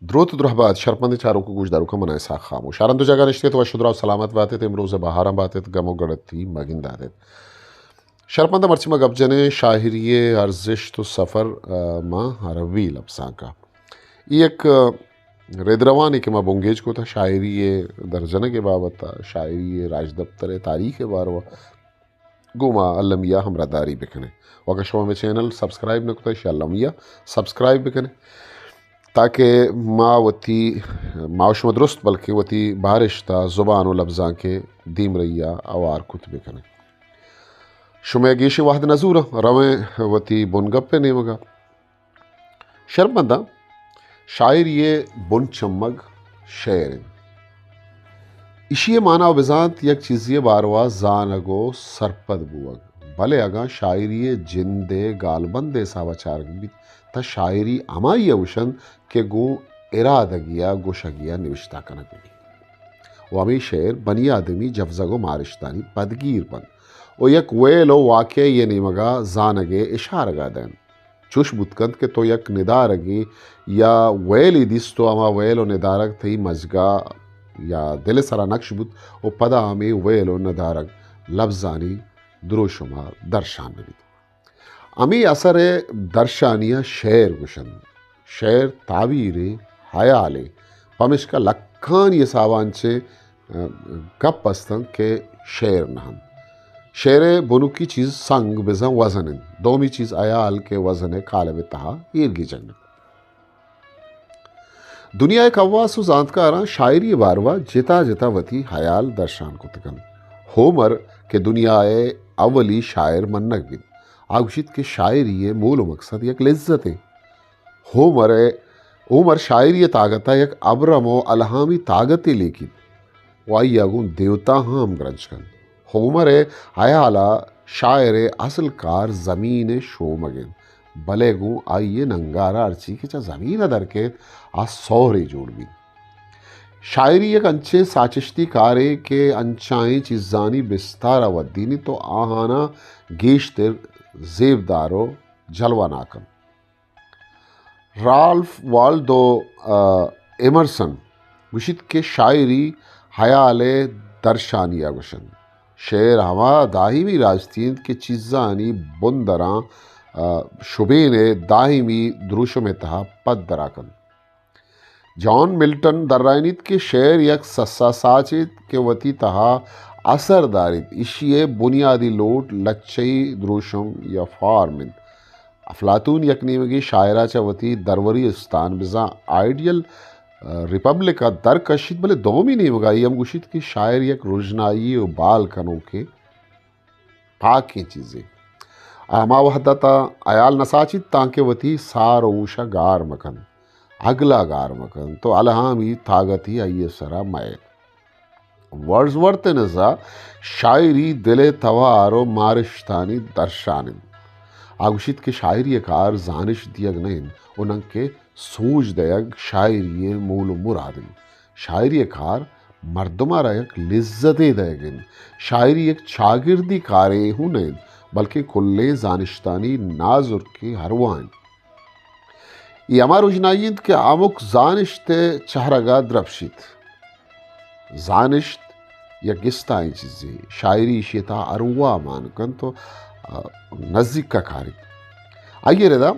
دروت درہبات شرپندیں چاروک و گوشداروکاں، من اسحاق خاموش۔ ہر ہند و جاگہ نشتیت، وش و دراہ و سلامت باتیت، امروز بہاراں باتیت، گم و گڑتی مگنداتیت۔ شرپنداں، مرچی ما گپ جنیں شاعری ارزشت و سفر، آ، ماں عربی لبزانکا۔ ای یک، آ، ردروانے کہ ما بنگیج کتا شاعری درجنگ بابتا، شاعری راجدپتر تاریخ باروا۔ گوں ما المی ء ہمراہداری بہ کن ئے۔ و اگاں شما مئے چینل سبسکرائب نہ کتگ، ایشی ء المی ء سبسکرائب بہ کن ئے، تاکہ ما وتی، ما و شما درست بلکیں وتی بارشت ء زبان و لبزانک ء دیمرئی ء ہوار کت بہ کن ایں۔ شمئے گیشیں وہد نہ زوراں، رویں وتی بنگپ ء نیمگ ء۔ شرمنداں، شاعری ء بن چمگ شعر انت۔ ایشی ء مانا و بزانت یک چیزی ء باروا زانگ و سرپد بوگ۔ بلے اگاں شاعری ء جند ء گالبند ء حساب ء چارگ بیت، تہ شاعری ہمائی ء گوشنت کہ گوں ارادگی ء گوشگی ء نوشتہ کنگ بیت۔ و ہمے شعر بنی آدمی جوزگ و مارشتانی پدگیر بنت و یک ویل و واقعہ ء نیمگ ء زانگ ء اشارگ ء دنت۔ چوش بوت کنت کہ تو یک ندارگے یا ویلے دیست و ہما ویل و ندارگ تئی مزگا یا دل ء سرا نقش بوت و پدا ہمے ویل و ندارگ لبزانی دروشم ء درشان بہ بیت۔ ہمے اثر ء درشانی ء شعر گوشنت۔ شعر تعبیر ء ہیال ء، پمشکا لکھانی حساب ء انچیں گپ است انت کہ شعر نہ انت۔ شعر ء بنکی چیز سنگ بزاں وزن انت، دومی چیز ہیال کہ وزن ء کالب ء تہا ایر گیجگ بیت۔ دنیا ء کواس و زانتکاراں شاعری ء باروا جتا جتا وتی ہیال درشان کت کنت۔ ہومر کہ دنیا ء اولی شاعر منگ بیت، آ گوشیت کہ شاعری ء مول و مقصد یک لذتے۔ ہومر ء، ہومر شاعری ء تاگت ء یک ابرم و الہامی تاگتے لیکیت و آئی ء گوں دیوتاہاں ہمگرنچ کنت۔ ہومر ء ہیال ء شاعر ء اصل کار زمین ء شومگ انت، بلے گوں آئی ء ننگار ء ہرچی کہ چہ زمین ء در کیت، آ سہرے جوڑ بیت۔ شاعری یک انچیں ساچشتی کارے کہ انچائیں چیزانی بستار ء ودینیت و آہاناں گیشتر زیبدار و جلوہ ناک انت۔ رالف والدو، آ، ایمرسن گوشیت کہ شاعری ہیال ء درشانی ء گوشنت۔ شعر ہما دائمی راستی انت کہ چیزانی بندراں، آ، شبین ء دائمی دروشم ء تہا پد درا کنت۔ جان ملٹن درائینیت کہ شعر یک سسا ساچے کہ وتی تہا اثر داریت، ایشی ء بنیادی لوٹ لچہی دروشم یا فارم انت۔ افلاطون یک نیمگے شاعرا چہ وتی دروری استان بزاں آئیڈیل، آ، ریپبلک ء در کشیت، بلے دومی نیمگا ای ہم گوشیت کہ شاعر یک رژنائی و بال کنوکے پاکیں چیزے۔ آ ہما وہد ء تاں ہیال نہ ساچیت تانکہ وتی سار و ہوش ء گار مہ کنت، اگل ء گار مہ کنت و الہامی تاگتی آئی ء سرا مئیت۔ ورڈزورتھ ء نزا شاعری دل ء توار و مارشتانی درشان انت۔ آ گوشیت کہ شاعری ء کار زانش دیگ نہ انت و ننکہ سوج دئیگ شاعری ء مول و مراد انت۔ شاعری ء کار مردم ء را یک لذتے دئیگ انت۔ شاعری یک چاگردی کارے ہوں نہ انت، بلکیں کلیں زانشتانی نازرکیں ارواہ انت۔ اے ہما رژنائی انت کہ ہمک زانشت ء چہرگ ء درپشیت۔ زانشت یک گستائیں چیزے، شاعری ایشی ء تہا ارواہ مان کنت و، آ، نزیک ء کاریت۔ آئی ء ردا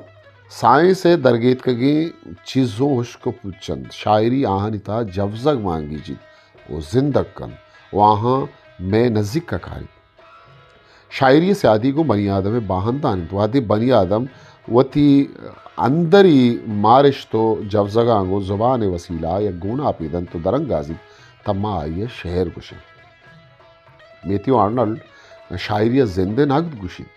سائنس ء درگیتکگیں چیزوں ہشک و پچ انت، شاعری آہانی تہا جوزگ مانگیجیت و زندگ کنت و آہاں مئے نزیک ء کاریت۔ شاعری ء سیادی گوں بنی آدم ء باہندان انت۔ وہدے بنی آدم وتی اندری مارشت و جوزگاں گوں زبان ء وسیلہ ء یک گوناپے دنت و درانگازیت، تما آئی ء شعر گوشنت۔ میتھیو آرنلڈ شاعری ء زند ء نگد گوشیت۔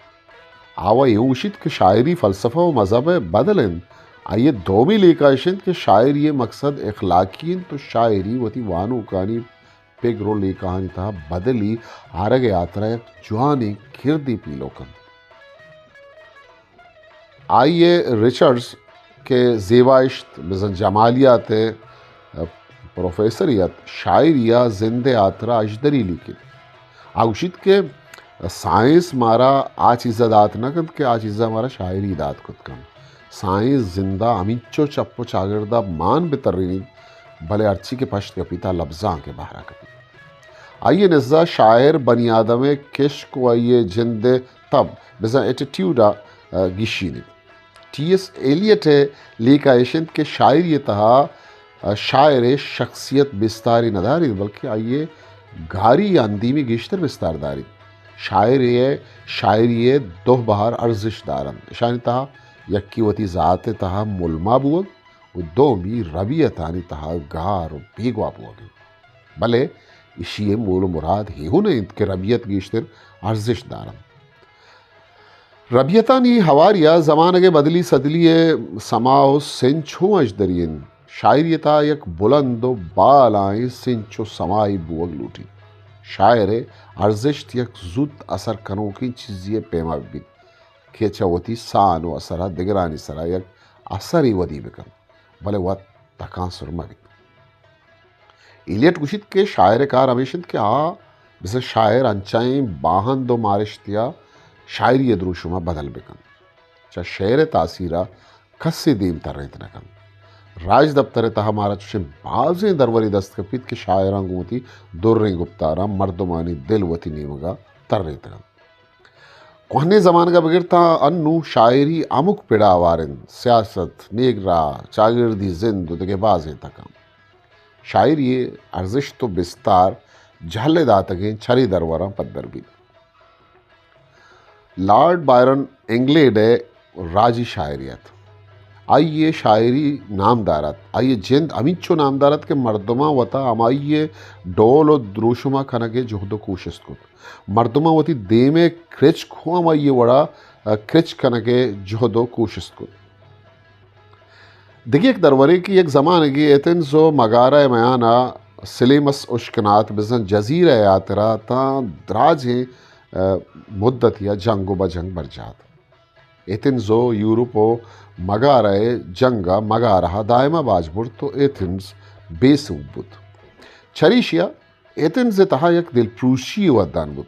آ و ایوں گوشیت کہ شاعری فلسفہ و مذہب ء بدل انت۔ آئی ء دومی لیکہ اش انت کہ شاعری ء مقصد اخلاقی انت و شاعری وتی وانوکانی پگر و لیکہانی تہا بدلی آرگ ء ہاترا یک جوانیں کردے پیلو کنت۔ آئی ء رچرڈز کہ زیبائشت بزاں جمالیات ء پروفیسرے ات، شاعری ء زند ء ہاترا اژدری لیکیت۔ آ گوشیت کہ سائنس مارا آ چیز ء دات نہ کنت کہ آ چیز ء مارا شاعری دات کت کنت۔ سائیں زند ءَ ہمینچو چپ ءُ چاگرد ءَ مان بہ ترینیت، بلے ہرچی کہ پشت کپیت آ لبزانک ءِ بہر ءَ کپیت۔ آئی ءِ نزا شاعر بنی آدم ءِ کشک ءُ آئی ءِ جند ءِ تب، بزاں ایٹیٹیوڈ ءَ، آ، گیشینیت۔ ٹی ایس ایلیٹ ءِ لیکہ ایش انت کہ شاعری ءِ تہا، آ، شاعر ءِ شخصیت بستاری نہ داریت، بلکہ آئی ءِ گاری یا اندیمی گیشتر بستار داریت۔ شاعر ءِ شاعری ءِ دو بہر ارزشت دار انت۔ اشانی تہا یکے وتی ذات ءِ تہا ملما بوگ ءُ دومی ربیتانی تہا گار ءُ بیگواہ بوگ انت۔ بلے ایشی ءِ مول ءُ مراد اے ہوں نہ انت کہ ربیت گیشتر ارزشت دار انت۔ ربیتانی ہواری ءَ زمانگ ءِ بدلی سدلی ءِ سما ءُ سنچ ہوں اژدری انت۔ شاعری ءِ تہا یک بلند ءُ بالائیں سنچ ءُ سمائی بوگ لوٹیت۔ شاعر ءِ ارزشت یک زوت اثر کنوکیں چیزے ءِ پیما بہ بیت کہ چہ وتی سان ءُ اثر ءَ دگرانی سرا یک اثرے ودی بہ کنت، بلے وت تکانسر مہ بیت۔ ایلیٹ گوشیت کہ شاعر ءِ کار ہمیش انت کہ آ بزاں شاعر انچائیں باہند ءُ مارشتے ءَ شاعری ءِ دروشم ءَ بدل بہ کنت۔ چہ شعر ءِ تاثیر ءَ کسے دیم ترینت نہ کنت۔ راجدپتر ءِ تہا مارا چوشیں بازیں درورے دست کپیت کہ شاعراں گوں وتی دریں گپتاراں مردمانی دل وتی نیمگ ءَ ترینتگ انت۔ کوہنیں زمانگ ءَ بگر تاں انوں شاعری ہمک پڑ ءَ ہوار انت، سیاست، نیکراہ، چاگردی زند ءُ دگہ بازیں تکاں۔ شاعری ءِ ارزشت ءُ بستار جہل ءِ داتگیں چرے دروراں پدر بیت۔ لارڈ بائرن انگلینڈ ءِ راجی شاعرے ات۔ آئی ءِ شاعری نامدار ات۔ آئی ءِ جند ہمینچو نامدار ات کہ مردماں وتا ہمائی ءِ ڈول ءُ دروشم ءَ کنگ ءِ جہد ءُ کوشست کت۔ مردماں وتی دیم ءِ کرچک ہوں ہمائی ءِ وڑا، ءَ، کرچ کنگ ءِ جہد ءُ کوشست کت۔ دگہ یک درورے کہ یک زمانگے ایتھنز ءُ مگارہ ءِ میان ءَ سلیمس اشکنات، بزاں جزیرہ ءِ ہاترا تاں دراجیں، ءَ، مدتے ءَ جنگ ءُ بجنگ برجاہ ات۔ ایتھنز ءُ یورپ ءُ مگارہ ءِ جنگ ءَ مگارہ ءَ دائم ءَ باج برت ءُ ایتھنز بے سوب بوت۔ چریشی ءَ ایتھنز ءِ تہا یک دلپروشی ودان بوت۔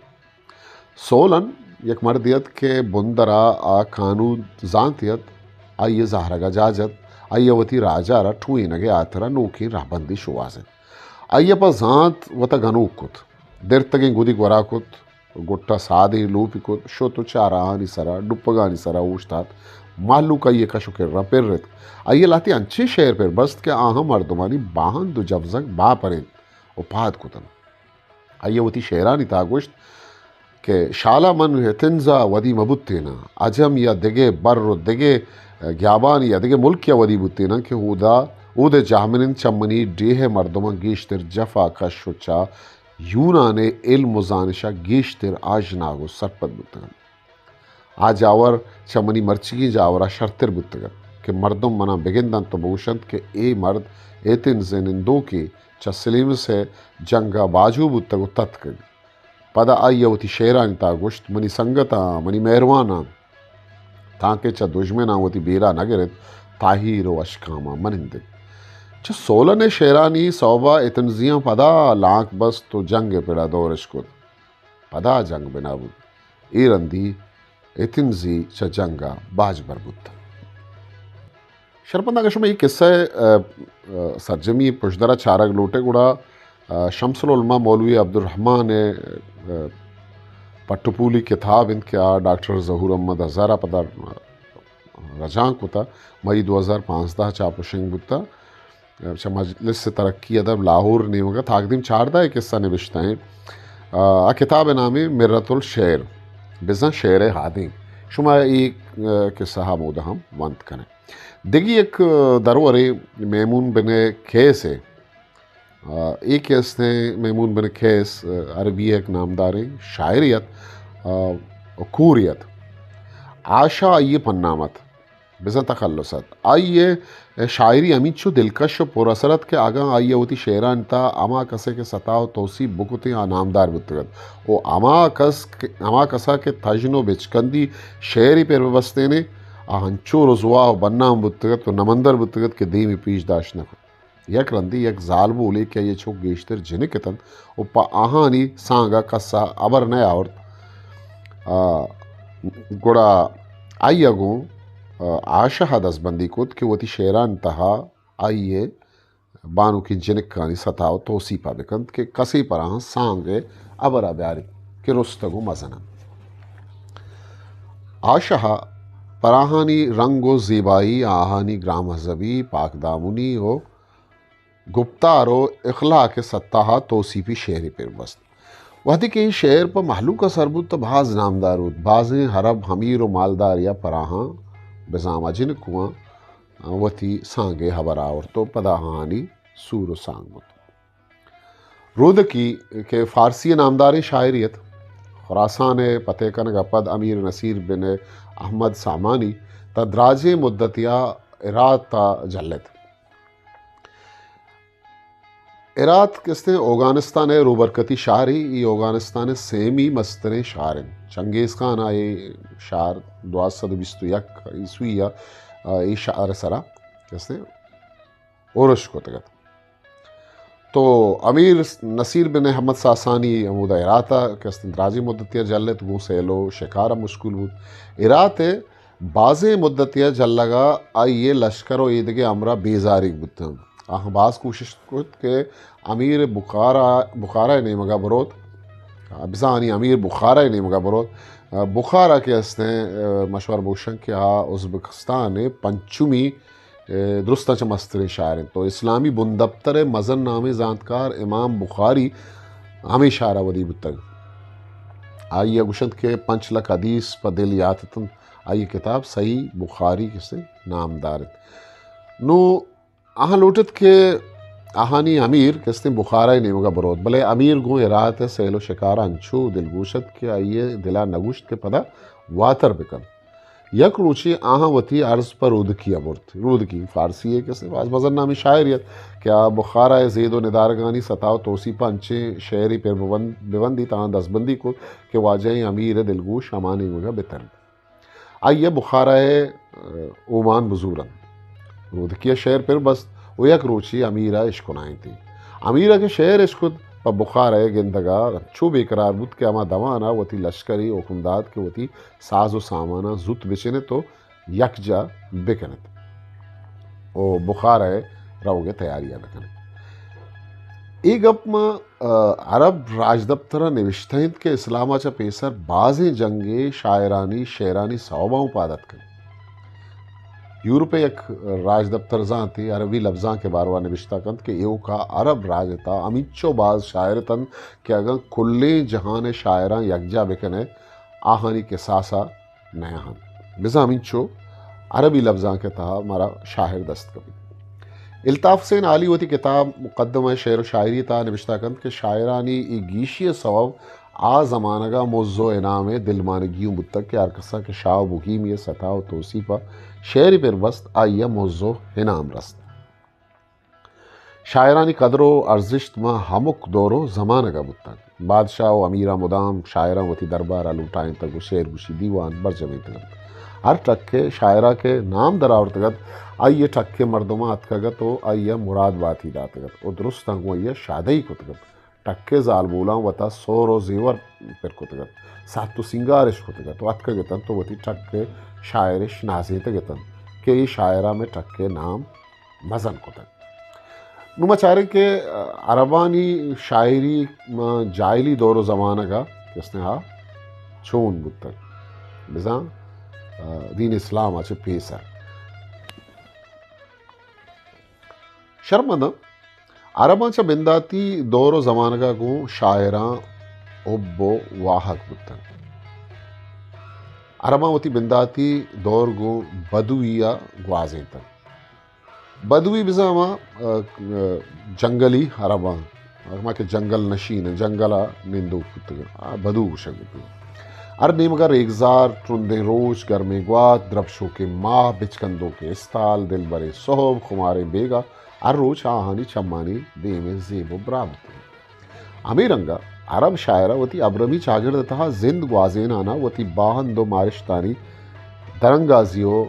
سولن یک مردے ات کہ بندر ءَ آ کانود زانت ات، آئی ءِ زہرگ ءَ جاج ات، آئی ءَ وتی راج ءَ را ٹوہینگ ءِ ہاترا نوکیں رہبندے شوہاز ات۔ آئی ءَ پہ زانت وتا گنوک کت، درتگیں گدی گورا کت، گٹ ءَ سادے لوپی کت، شت ءُ چاراہانی سرا، ڈپگانی سرا اوشتات۔ مہلوک آئی ءِ کش ءُ کرا پر اتک۔ آئی ءَ لہتے انچیں شعر پر بست کہ آہاں مردمانی باہند ءُ جبزگ باپرینت ءُ پاد کتنت۔ آئی ءَ وتی شعرانی تہا گوشت کہ شالا من ایتھنز ءَ ودی مہ بوتیناں، عجم یا دگہ بر ءُ دگہ گیابان یا دگہ ملکے ءَ ودی بوتیناں کہ اودا، اود ءِ جاہمنند چہ منی ڈیھ ءِ مردماں گیشتر جفا کش ءُ چہ یونان ءِ علم ءُ زانش ءَ گیشتر آژناگ ءُ سرپد بوتگ انت۔ آ جاور چہ منی مرچیگیں جاور ءَ شرتر بوتگ ات کہ مردم منا بگند انت ءُ بگوش انت کہ اے مرد ایتھنز ءِ نندوکے چہ سلیمس ءِ جنگ ءَ باجو بوتگ ءُ تتکگ۔ پدا آئی ءَ وتی شعرانی تہا گوشت، منی سنگتاں، منی مہرواناں، تانکہ چہ دژمناں وتی بیرا نہ گرت، تاہیر ءُ اشکاماں مہ نندت۔ چہ سولن ءِ شعرانی سوب ءَ ایتھنزیاں پدا لانک بست ءُ جنگ ءِ پڑ ءَ دور اش کت۔ پدا جنگ بنا بوت۔ اے رندی ایتھنزی چہ جنگ ءَ باج بر بوت۔ شرپند، اگاں شما اے قصہ ءِ، ءَ، ءَ، سرجمی پشدر ءَ چارگ لوٹ ئے گڑا، ءَ، شمس العلماء مولوی عبدالرحمن ءِ، ءَ، پٹ ءُ پولی کتاب انت کہ آ ڈاکٹر ظہور احمد اظہر ءَ پدا رجانک کتہ، مئی دو ہزار پانزدہ ءَ چاپ ءُ شنگ بوتہ۔ چہ مجلس ترقی ادب لاہور نیمگ ءَ تاکدیم چاردہ ءِ قصہ نبشتہ ایں۔ آ، آ کتاب ءِ نام ایں مرۃ الشعر، بزاں شعر ءِ ہادینک۔ شما اے، آ، قصہ ہمودا ہم ونت کن ئے۔ دگہ یک، آ، درورے میمون بن قیس ءِ۔ آ، اے کہ استیں میمون بن قیس، آ، عربی ءِ یک نامداریں شاعرے ات، آ، کورے ات۔ آشا آئی ءِ پنام ات۔ بزاں تخلص ات۔ آئی ءِ شاعری ہمینچو دلکش ءُ پر اثر ات کہ اگاں آئی ءَ وتی شعرانی تہا ہما کسے کہ ستا ءُ توسیپ بکتیں، آ نامدار بوتگ ات۔ ءُ ہما کس کہ، ہما کسا کہ تژن ءُ بچکندی شعرے پر ببستینے، آ ہنچو رسوا ءُ بدنام بوتگ ات ءُ نمندر بوتگ ات کہ دیمی پیش داشت نہ کت۔ یک رندے یک زالبولے کہ آئی ءِ چک گیشتر جنک اتنت ءُ پہ آہانی سانگ ءَ کس ءَ ہبر نیاورت، آ، گڑا آئی ءَ گوں آ، آ شہ ءَ دزبندی کت کہ وتی شعرانی تہا آئی ءِ بانکیں جنکانی ستا ءُ توسیپ ءَ بہ کنت کہ کسے پراہاں سانگ ءِ ہبر ءَ بیاریت کہ رستگ ءُ مزن اَنت۔ آ شہ ءَ پراہانی رنگ ءُ زیبائی، آہانی گرانمذہبی، پاکدامنی ءُ گپتار ءُ اخلاق ءِ ستا ءَ توسیپی شعرے پر بست۔ وہدے کہ اے شعر پہ مہلوک ءَ سر بوت تہ باز نامدار بوت۔ بازیں عرب امیر ءُ مالدارے ءَ پراہاں بزاں ہما جنکواں وتی سانگ ءِ ہبر ءَ آورت ءُ پدا آہانی سور ءُ سانگ بوت۔ رودکی کہ فارسی ءِ نامداریں شاعرے ات، خراسان ءِ پتہ کنگ ءَ پد امیر نصیر بن احمد سامانی تاں دراجیں مدتے ءَ ہرات ءَ جلت۔ ہرات کہ استیں اوگانستان ءِ روبرکتی شہرے، اے اوگانستان ءِ سیمی مستریں شہر اِنت۔ چنگیز خان ءَ اے شہر دوازدہ سد ءُ بیست ءُ یک عیسوی ءَ اے شہر ءِ سرا کہ استیں اُرش کتگ اَت۔ تو امیر نصیر بن احمد ساسانی ہمودا ہرات ءَ کہ استیں دراجیں مدتے ءَ جلت، گوں سیل ءُ شکار ءَ مشغول بوت۔ ہرات ءِ بازیں مدتے ءَ جلگ ءَ آئی ءِ لشکر ءُ ایدگہ ہمراہ بیزاریگ بوتنت۔ آہاں باز کوشش کت کہ امیر بخارا، بخارا ءِ نیمگ ءَ بروت، بزاں آہانی امیر بخارا ءِ نیمگ ءَ بروت۔ بخارا کہ استیں، مشور بوشن کہ آ ازبکستان ءِ پنچمی، درستاں چہ مستریں شہر اِنت۔ تو اسلامی بندپتر ءِ مزن نامیں زانتکار امام بخاری ہمے شہر ءَ ودی بوتگ۔ آئی ءَ گوشنت کہ پنچ لکھ حدیث پہ دل یات اِتنت۔ آئی ءِ کتاب صحیح بخاری کہ استیں نامدار اِنت۔ نوں آہاں لوٹت کہ آہانی امیر کہ استیں بخارا ءِ نیمگ ءَ بروت، بلے امیر گوں ہرات ءِ سیل ءُ شکار ءَ انچو دلگوش اَت کہ آئی ءِ دل ءَ نگوشت کہ پدا واتر بکنت۔ یک روچے آہاں وتی عرض پہ رودکی ءَ برت۔ رودکی فارسی ءِ کہ استیں باز مزن نامیں شاعرے اَت کہ آ بخارا ءِ زید ءُ ندارگانی ستا ءُ توسیپ ءَ انچیں شعرے پر ببند-، ببندیت، آہاں دزبندی کت کہ واجہیں امیر ءِ دلگوش ہما نیمگ ءَ بترنت۔ آئی ءَ بخارا ءِ، ءَ، اومان بزورنت۔ رودکی ءَ شعر پر بست ءُ یک روچے امیر ءَ اشکنائینتی۔ امیر ءَ کہ شعر اشکت، پہ بخارا ءِ گندگ ءَ انچو بے قرار بوت کہ ہما دمان ءَ وتی لشکرے حکم دات کہ وتی ساز ءُ ساماناں زوت بچن اِت ءُ یکجاہ بکن اِت ءُ بخارا ءِ روگ ءِ تیاری ءَ بکن اِت۔ اے گپ ما، ءَ، عرب راجدپتر ءَ نوشتہ اِنت کہ اسلام ءَ چہ پیسر بازیں جنگے شاعرانی شعرانی سوب ءَ اوں پاد اتکگ۔ یورپ ءِ یک راجدپتر زانتے عربی لبزانک ءِ باروا نوشتہ کنت کہ ایوکا عرب راج ءِ تہا ہمینچو باز شاعر اتنت کہ اگاں کلیں جہان ءِ شاعراں یکجاہ بکن ئے، آہانی کساس ءَ نیاہنت۔ بزاں ہمینچو عربی لبزانک ءِ تہا مارا شاعر دست کپیت۔ الطاف حسین عالی وتی کتاب مقدمہ شعر و شاعری ءِ تہا نبشتہ کنت کہ شاعرانی اے گیشی ءِ سوب آ زمانگ ءَ مز و انعام ءِ دلمانگی اوں بوتگ کہ ہر کس ءَ کہ شاہ و بوہیمی ءِ ستا و توسیپ ءَ شعرے پر بست، آئی ءَ مز و انعام رست۔ شاعرانی قدر و ارزشت ماں ہمک دور و زمانگ ءَ بوتگ۔ بادشاہ و امیراں مدام شاعراں وتی دربار ءَ لوٹائینتگ و شعر گوشی دیوان برجمینتگ انت۔ ہر ٹک ءِ شاعر ءَ کہ نام در آورتگ ات، آئی ءِ ٹک ءِ مردماں اتکگ ات و آئی ءَ مراد باتی داتگ ات و درستاں گوں آئی ءَ شادہی کتگ ات۔ ٹک ءِ زالبولاں وتا سہر و زیور پر کتگ ات، ساہت و سینگار اش کتگ ات و اتکگ ات انت و وتی ٹک ءِ شاعر اش نازینتگ ات انت کہ اے شاعر ءَ مئے ٹک ءِ نام مزن کتگ۔ نوں ما چاریں کہ عربانی شاعری ماں جاہلی دور و زمانگ ءَ کسنہا چون بوتگ، بزاں دین اسلام ءَ چہ پیسر۔ شرمنداں، عرباں چہ بنداتی دور و زمانگ ءَ گوں شاعراں حب و واہگ بوتگ۔ عرباں وتی بنداتی دور گوں بدوی ءَ گوازینتگ۔ بدوی بزاں ہما، ءَ، جنگلی عرباں، ہما کہ جنگل نشین، جنگل ءَ نندوک بوتگ، آ بدو گوشگ بوتگ۔ ہر نیمگ ءَ ریگزار، ترندیں روچ، گرمیں گوات، درپشوکیں ماہ، بچکندوکیں استال، دلبریں سہب، خماریں بیگاہ، ہر روچ آہانی چمانی دیم ءِ زیب و برا بوتگ۔ ہمے رنگ ءَ عرب شاعر ءَ وتی ابرمی چاگرد ءِ تہا زند گوازینان ءَ وتی باہند و مارشتانی درانگازی و،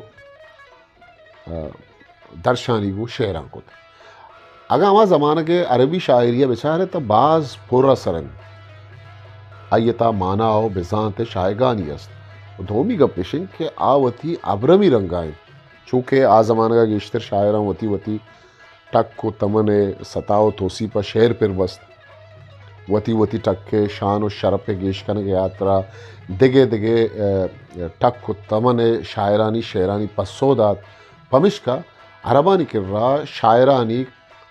ءَ، درشانی گوں شعراں کت۔ اگاں ہما زمانگ ءِ عربی شاعری ءَ بچار ئے تہ باز پر اثر انت۔ آئی ءِ تہا مانا و بزانت ءِ شاہگانی است۔ و دومی گپ اش انت کہ آ وتی ابرمی رنگا انت، چونکہ آ زمانگا گیشتر شاعراں وتی وتی ٹک و تمن ء ستا و توسیپ ء شعر پر بست، وتی وتی ٹک ء شان و شرپ ء گیش کنگ ء ہاترا دگہ دگہ، ء، ٹک و تمن ء شاعرانی شعرانی پسو دات۔ پمشکا عربانی کرا شاعرانی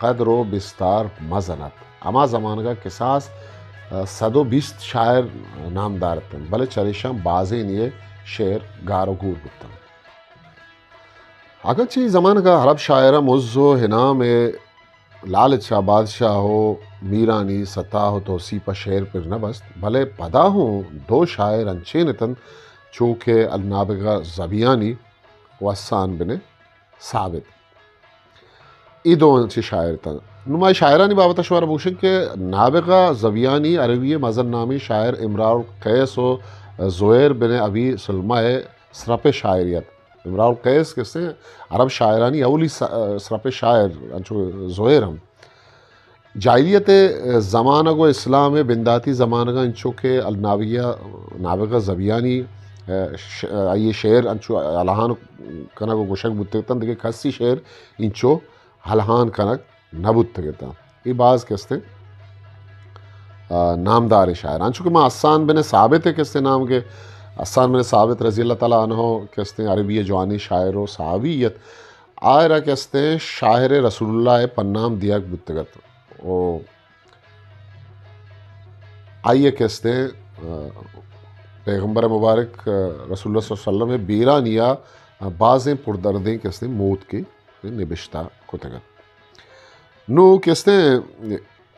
قدر و بستار مزن ات۔ ہما زمانگا کساس، ء، صد و بیست شاعر نامدار اتنت، بلے چریشاں بازینی ء شعر گار و گور بوتنت۔ اگرچہ اے زمانگا عرب شاعراں مز و انعام ء لالچا بادشاہ و میرانی ستا و توسیپ ء شعر پر نہ بست، بلے پدا ہوں دو شاعر انچین اتنت، چو کہ النابغہ زبیانی و حسان بن ثابت۔ اے دو انچیں شاعر اتنت۔ نوں ما اے شاعرانی بابت ء شمارا بگوشیں کہ نابغہ زبیانی عربی ء مزن نامیں شاعر امرؤ القیس و زہیر بن ابی سلمہ ء سرپ ء شاعرے ات۔ امرؤ القیس کہ استیں عرب شاعرانی اولی س-، سرپ ء شاعر، انچو زہیر ہم۔ جاہلیت ء زمانگ و اسلام ء بنداتی زمانگاں انچو کہ النابغہ، نابغہ زبیانی، ء، ش-، آئی ء شعر انچو الہان کنگ و گوشگ بوتگ اتنت، دگہ کسی شعر انچو الہان کنگ نہ بوتگ اتاں۔ اے باز کہ استیں، آ، نامداریں شاعر۔ انچو کہ ما حسان بن ثابت ء کہ استیں نام گے، حسان بن ثابت رضی اللہ تعالی عنہ کہ استیں عربی ء جوانیں شاعر و صحابی ات۔ آئرا کہ استیں شاعر رسول اللہ ء پنام دیگ بوتگ ات۔ و آئی ء کہ استیں، آ، پیغمبر مبارک، آ، رسول اللہ صلی اللہ علیہ وسلم ء بیرانی ء بازیں پردردیں کہ استیں موت کے نبشتہ کتگ ات۔ نوں کہ استیں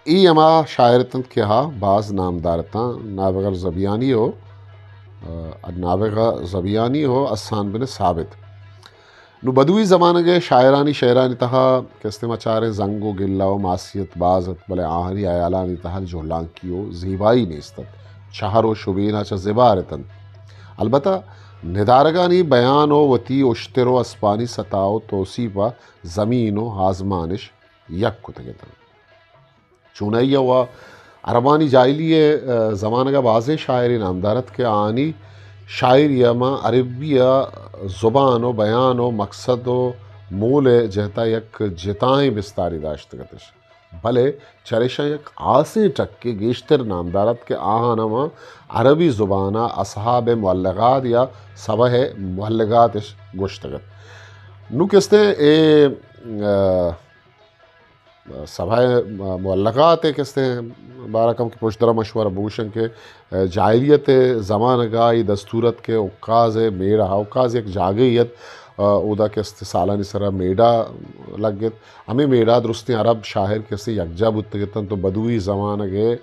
اے ہما شاعر اتنت کہ آ باز نامدار اتاں، نابغہ زبیانی و، آ، نابغہ زبیانی و حسان بن ثابت۔ نوں بدوی زمانگ ء شاعرانی شعرانی تہا کہ استیں ما چاریں زنگ و گلہ و معصیت باز ات، بلے آہانی ہیالانی تہا جہلانکی و زیبائی نیست ات۔ چہر و شبینا چہ زبار اتنت۔ البتہ ندارگانی بیان و وتی اشتر و اسپانی ستا و توسیپ ء زمین و آزمانش یک کتگ اتنت۔ چونائی ء و عربانی جاہلی ء زمانگ ء بازیں شاعرے نامدار ات کہ آہانی شاعری ء ماں عربی ء زبان و بیان و مقصد و مول ء جہت ء یک جتائیں بستارے داشتگ اتش۔ بلے چریشاں یک ہاسیں ٹکے گیشتر نامدار ات کہ آہاں ماں عربی زبان ء اصحاب مولغات یا سبع مولغات اش گوشتگ ات۔ نوں کہ استیں اے، آ، سبھائے مولغات ء کہ استیں بارہ کم کہ پشت درا مشورہ بگوشن کہ جاہلیت ء زمانگا اے دستور ات کہ عکاز ء میڑہ، عکاز یک جاگہے ات، اودا کہ استیں سالانی سرا میڑہ لگت۔ ہمے میڑہ درستیں عرب شاعر کہ استیں یکجا بوتگ اتنت و بدوی زمانگ ء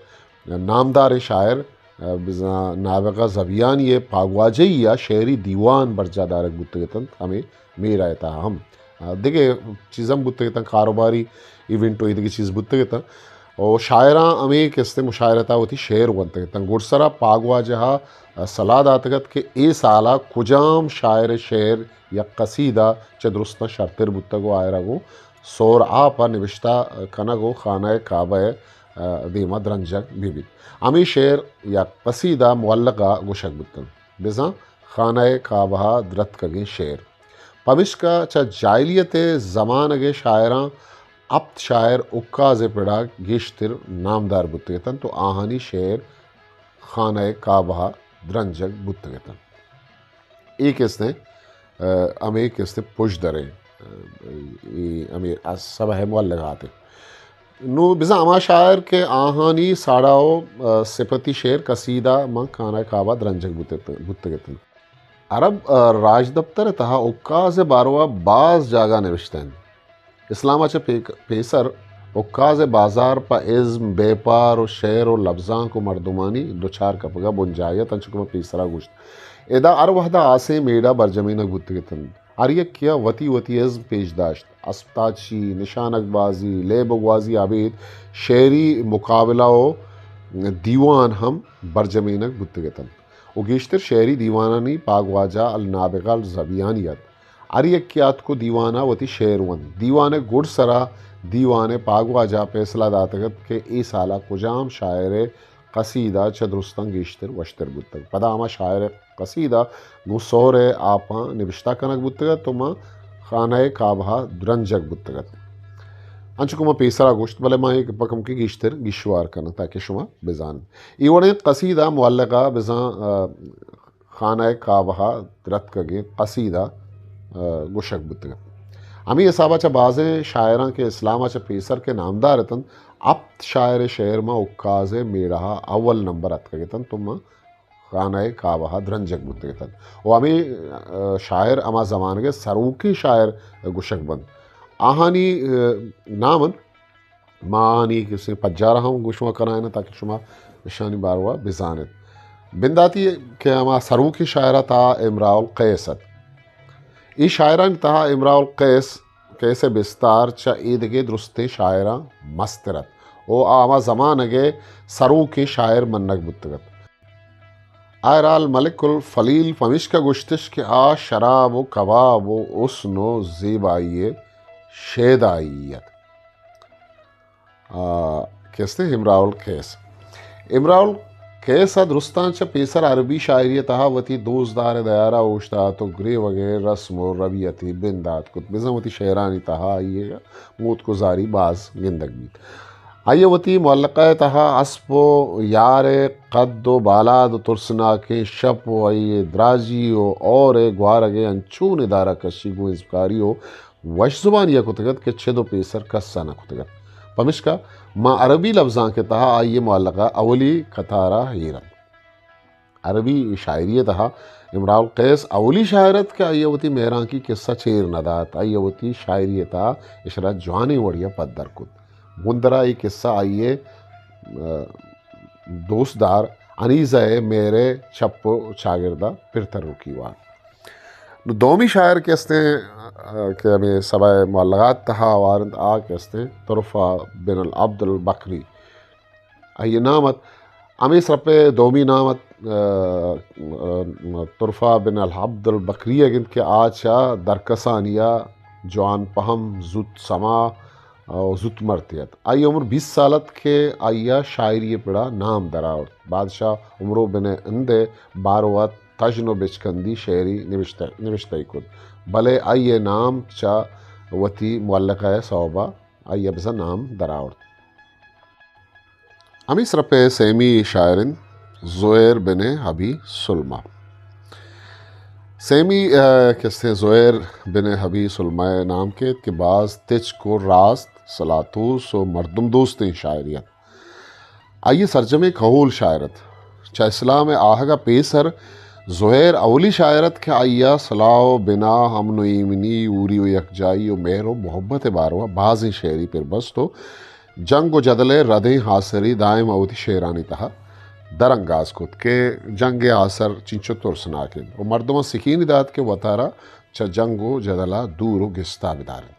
نامداریں شاعر، آ، بزاں نابغہ زبیانی ء پاگواجہی ء شعری دیوان برجاہ دارگ بوتگ اتنت، ہمے میڑہ ء تہا ہم، آ، دگہ چیز ہم بوتگ اتنت، کاروباری ایونٹ و اے دگہ چیز بوتگ اتنت۔ و شاعراں ہمے کہ استیں مشاعرہ ء تہا وتی شعر ونتگ اتنت۔ گڈسرا پاگواجہ ء صلاح داتگ ات کہ اے سال ء کجام شاعر ء شعر یا قصیدہ چہ درستاں شرتر بوتگ و آئرا گوں سہر آپ ء نبشتہ کنگ و خانہ کعبہ ء ء دیما درنجگ بہ بیت۔ ہمے شعر یا قصیدہ معلقہ گوشگ بوتنت، بزاں خانہ کعبہ ء درتکگیں شعر۔ پمشکا چہ جاہلیت ء زمانگ ء شاعراں ہپت شاعر عکاز ء پڑا گیشتر نامدار بوتگ اتنت و آہانی شعر خانہ کعبہ ء درنجگ بوتگ اتنت۔ اے کہ استیں، ء، ہمے کہ استیں پژدریں، ء، اے ہمے سبہ مولغات انت۔ نوں بزاں ہما شاعر کہ آہانی ساڑا و، ء، سپتی شعر قصیدہ ماں خانہ کعبہ درنجگ بوتگ، بوتگ اتنت۔ عرب، ء، راجدپتر ء تہا عکاز ء باروا باز جاگہ نوشتہ انت۔ اسلام ء چہ پیک-، پیسر عکاز ء بازار پہ ازم، بیپار و شعر و لبزانک و مردمانی دچار کپگ ء بنجاہی ات، انچو کہ من پیسرا گوشت۔ ادا ہر وہدا ہاسیں میڑہ برجمینگ بوتگ اتنت۔ ہر یکے ء وتی وتی ازم پیش داشت۔ اسپتاچی، نشانگ بازی، لیب و گوازی ء ابید شعری مقابلہ و دیوان ہم برجمینگ بوتگ اتنت و گیشتر شعری دیوانانی پاگواجہ النابغہ الزبیانی ات۔ ہر یکے آتک و دیوان ء وتی شعر ونت۔ دیوان ء گڈسرا دیوان ء پاگواجہ ء پیسلہ داتگ ات کہ اے سال ء کجام شاعر ء قصیدہ چہ درستاں گیشتر وشتر بوتگ۔ پدا ہما شاعر ء قصیدہ گوں سہر ءِ آپاں نبشتہ کنگ بوتگ ات و ماں خانہ کعبہ ءَ درنجگ بوتگ ات۔ انچو کہ ما پیسرا گوشت، بلے ما اے گپ ءَ کمکے گیشتر گیشوار کناں تاکہ شما بزان ات۔ اے وڑیں قصیدہ معلقہ بزاں، آ، خانہ کعبہ ءَ درتکگیں قصیدہ، آ، گوشگ بوتگ ات۔ ہمے حساب ءَ چہ بازیں شاعراں کہ اسلام ءَ چہ پیسر کہ نامدار اتنت، ہپت شاعر ءِ شعر ماں عکاز ءِ میڑہ ءَ اول نمبر اتکگ اتنت و ماں خانہ کعبہ ءَ درنجگ بوتگ اتنت۔ و ہمے، آ، شاعر ہما زمانگ ءِ سروکیں شاعر گوشگ بنت۔ آہانی، آ، نام انت، ما آہانی کسے پجار ءَ ہم گوں شما کنائیناں تاکہ شما اشانی باروا بزان ات۔ بنداتی کہ ہما سروکیں شاعر ءِ تہا امراء القیس ات۔ اے شاعرانی تہا امراء القیس، قیس بستار چہ ایدگہ درستیں شاعراں مستر ات و آ ہما زمانگ ءِ سروکیں شاعر منگ بوتگ ات۔ آئرا الملک الفلیل پمیشکا گوشتش کہ آ شراب و کباب و حسن و زیبائی ءِ شیدائی ات۔ آ، کہ استیں امراء القیس۔ امراء القیس ءَ درستاں چہ پیسر عربی شاعری ءِ تہا وتی دوستدار ءِ دیارا اوشتات و گریوگ ءِ رسم و ربیتے بندات کت۔ بزاں وتی شعرانی تہا آئی ءِ موتک و زاری باز گندگ بیت۔ آئی ءَ وتی معلقہ ءِ تہا اسپ و یار ءِ قد و بالاد و ترسناکیں شپ و آئی ءِ دراجی و ہور ءِ گوارگ ءِ انچو ندارہ کشی گوں ازمکاری و وش زبانی ءَ کتگ ات کہ چد و پیسر کس ءَ نہ کتگ ات۔ پمشکا ماں عربی لبزانک ءِ تہا آئی ءِ معلقہ اولی قطار ءَ ایر انت۔ عربی شاعری ءِ تہا امراء القیس اولی شاعر ات کہ آئی ءَ وتی مہرانکی قصہ چیر نہ دات، آئی ءَ وتی شاعری ءِ تہا اشرا جوانیں وڑی ءَ پدر کت۔ گوندرا اے قصہ آئی ءِ، آ، دوستدار انیزہ ءِ مہر ءِ چپ و چاگرد ءَ پرتر رکی وارت۔ نو دومی شاعر کہ استیں، آ، کہ ہمے سبع معلقات تہا ہوار انت، آ کہ استیں طرفہ بن العبد البکری۔ آئی ءِ نام ات، ہمے سرپ ءَ دومی نام ات، آ، آ، طرفہ بن العبد البکری ءَ گند کہ آ چہ درکسانی ءَ جوان پہم، زوت سما، آ، زوت مرتے ات۔ آئی ءِ عمر بیست سال ات کہ آئی ءَ شاعری ءِ پڑا نام درآورت۔ بادشاہ عمرو بن ہند ءِ بارو ءَ تژن و بچکندی شعری نبشتہ، نبشتہ کت، بلے آئی ءِ نام چہ وتی معلقہ ءِ سوب ءَ آئی ءَ بزاں نام درآورت۔ ہمے سرپ ءَ سیمی شاعر انت زہیر بن ابی سلمہ۔ سیمی، آ، کہ استیں زہیر بن ابی سلمہ ءِ نام کیت کہ باز تچک و راست، سلاہ توس و مردم دوستیں شاعرے ات۔ آئی ءِ سرجمیں کہول شاعر ات۔ چہ اسلام ءِ آہگ ءَ پیسر زہیر اولی شاعر ات کہ آئی ءَ سلاہ و بناہ، امن و ایمنی، ہوری و یکجائی و مہر و محبت ءِ باروا بازیں شعری پربست و جنگ و جدل ءِ ردیں آسری دائم ءَ وتی شعرانی تہا درانگاز کت کہ جنگ ءِ آسر چنچو ترسناک انت و مردماں سکینی دات کہ وتارا چہ جنگ و جدل ءَ دور و گستا بدار انت۔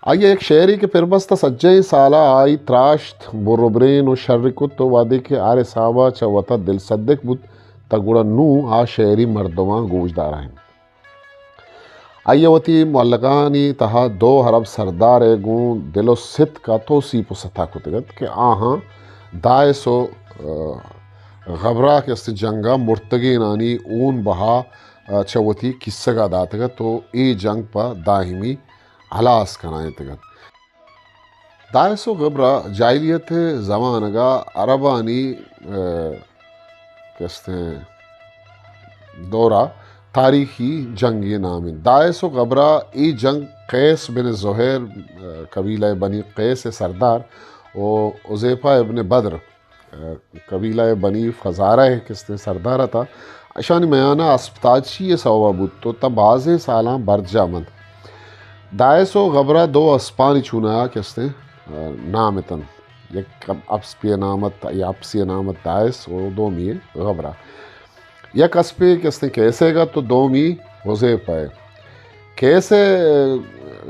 آئی ءَ یک شعرے کہ پربست ءَ سجہیں سال ءَ آئی تراشت، بر و برین و شر کت و وہدے کہ ہر حساب ءَ چہ وتا دل سدک بوت، تہ گڑا نوں آ شعری مردماں گوشدارا انت۔ آئی ءَ وتی معلقانی تہا دو عرب سردار ءَ گوں دل و ستک ءَ توسیپ و ستا کتگ ات کہ آہاں دائس و، آ، غبرہ کہ است جنگ ءَ مرتگینانی ہون بہا، آ، چہ وتی کیسگ ءَ داتگ ات و اے جنگ پہ دائمی ہلاس کنائینتگ ات۔ دائس و غبرہ جاہلیت ءِ زمانگ ءَ عربانی، آ، کہ استیں دور ءَ تاریخی جنگے نام انت۔ دائس و غبرہ اے جنگ قیس بن زہیر، آ، قبیلہ بنی قیس ءِ سردار و حذیفہ ابن بدر، آ، قبیلہ بنی فزارہ ءِ کہ استیں سردار ات، اشانی میان ءَ اسپتاچی ءِ سوب ءَ بوت و تاں بازیں سالاں برجاہ منت۔ دائس و غبرہ دو اسپانی چوناہا کہ استیں، آ، نام اتنت۔ یک اسپے نام ات، یا اپسی نام ات دائس و دومی غبرہ۔ یک اسپے کہ استیں قیس ءِ گت و دومی حذیفہ ءِ۔ قیس ءِ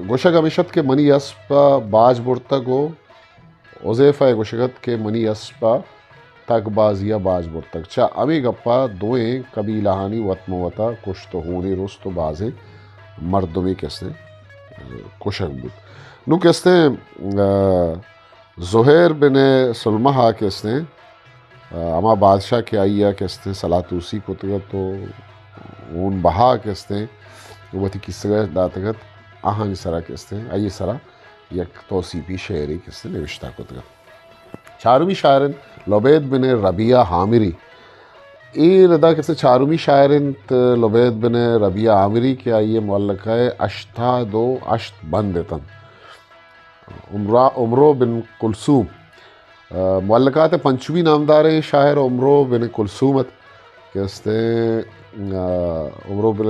گوشگ ہمیش ات کہ منی اسپ ءَ باج برتگ و حذیفہ ءِ گوشگ ات کہ منی اسپ ءَ تگ بازی ءَ باج برتگ۔ چہ ہمے گپ ءَ دوئیں قبیلہانی وت مہ وت ءَ کشت و ہونی رست و بازیں مردمے کہ استیں کشگ بوت۔ نوں کہ استیں، آ، زہیر بن سلمہ ءَ کہ استیں آ، ہما بادشاہ کہ آئی ءَ کہ استیں سلاہ توسیپ کتگ ات و اون بہا کہ استیں وتی کیسگ ءَ داتگ ات، آہانی سرا کہ استیں آئی ءِ سرا یک توسیپی شعرے کہ استیں نوشتہ کتگ ات۔ چارمی شاعر انت لبید بن ربیعہ عامری۔ اے ردا کہ استیں چارمی شاعر انت لبید بن ربیعہ عامری کہ آئی ءِ معلقہ ءَ ہشتاد و ہشت بند اتنت۔ عمرا-، عمرو بن کلثوم۔ آ، معلقات ءِ پنچمی نامداریں شاعر عمرو بن کلثوم ات کہ استیں، آ، عمرو بن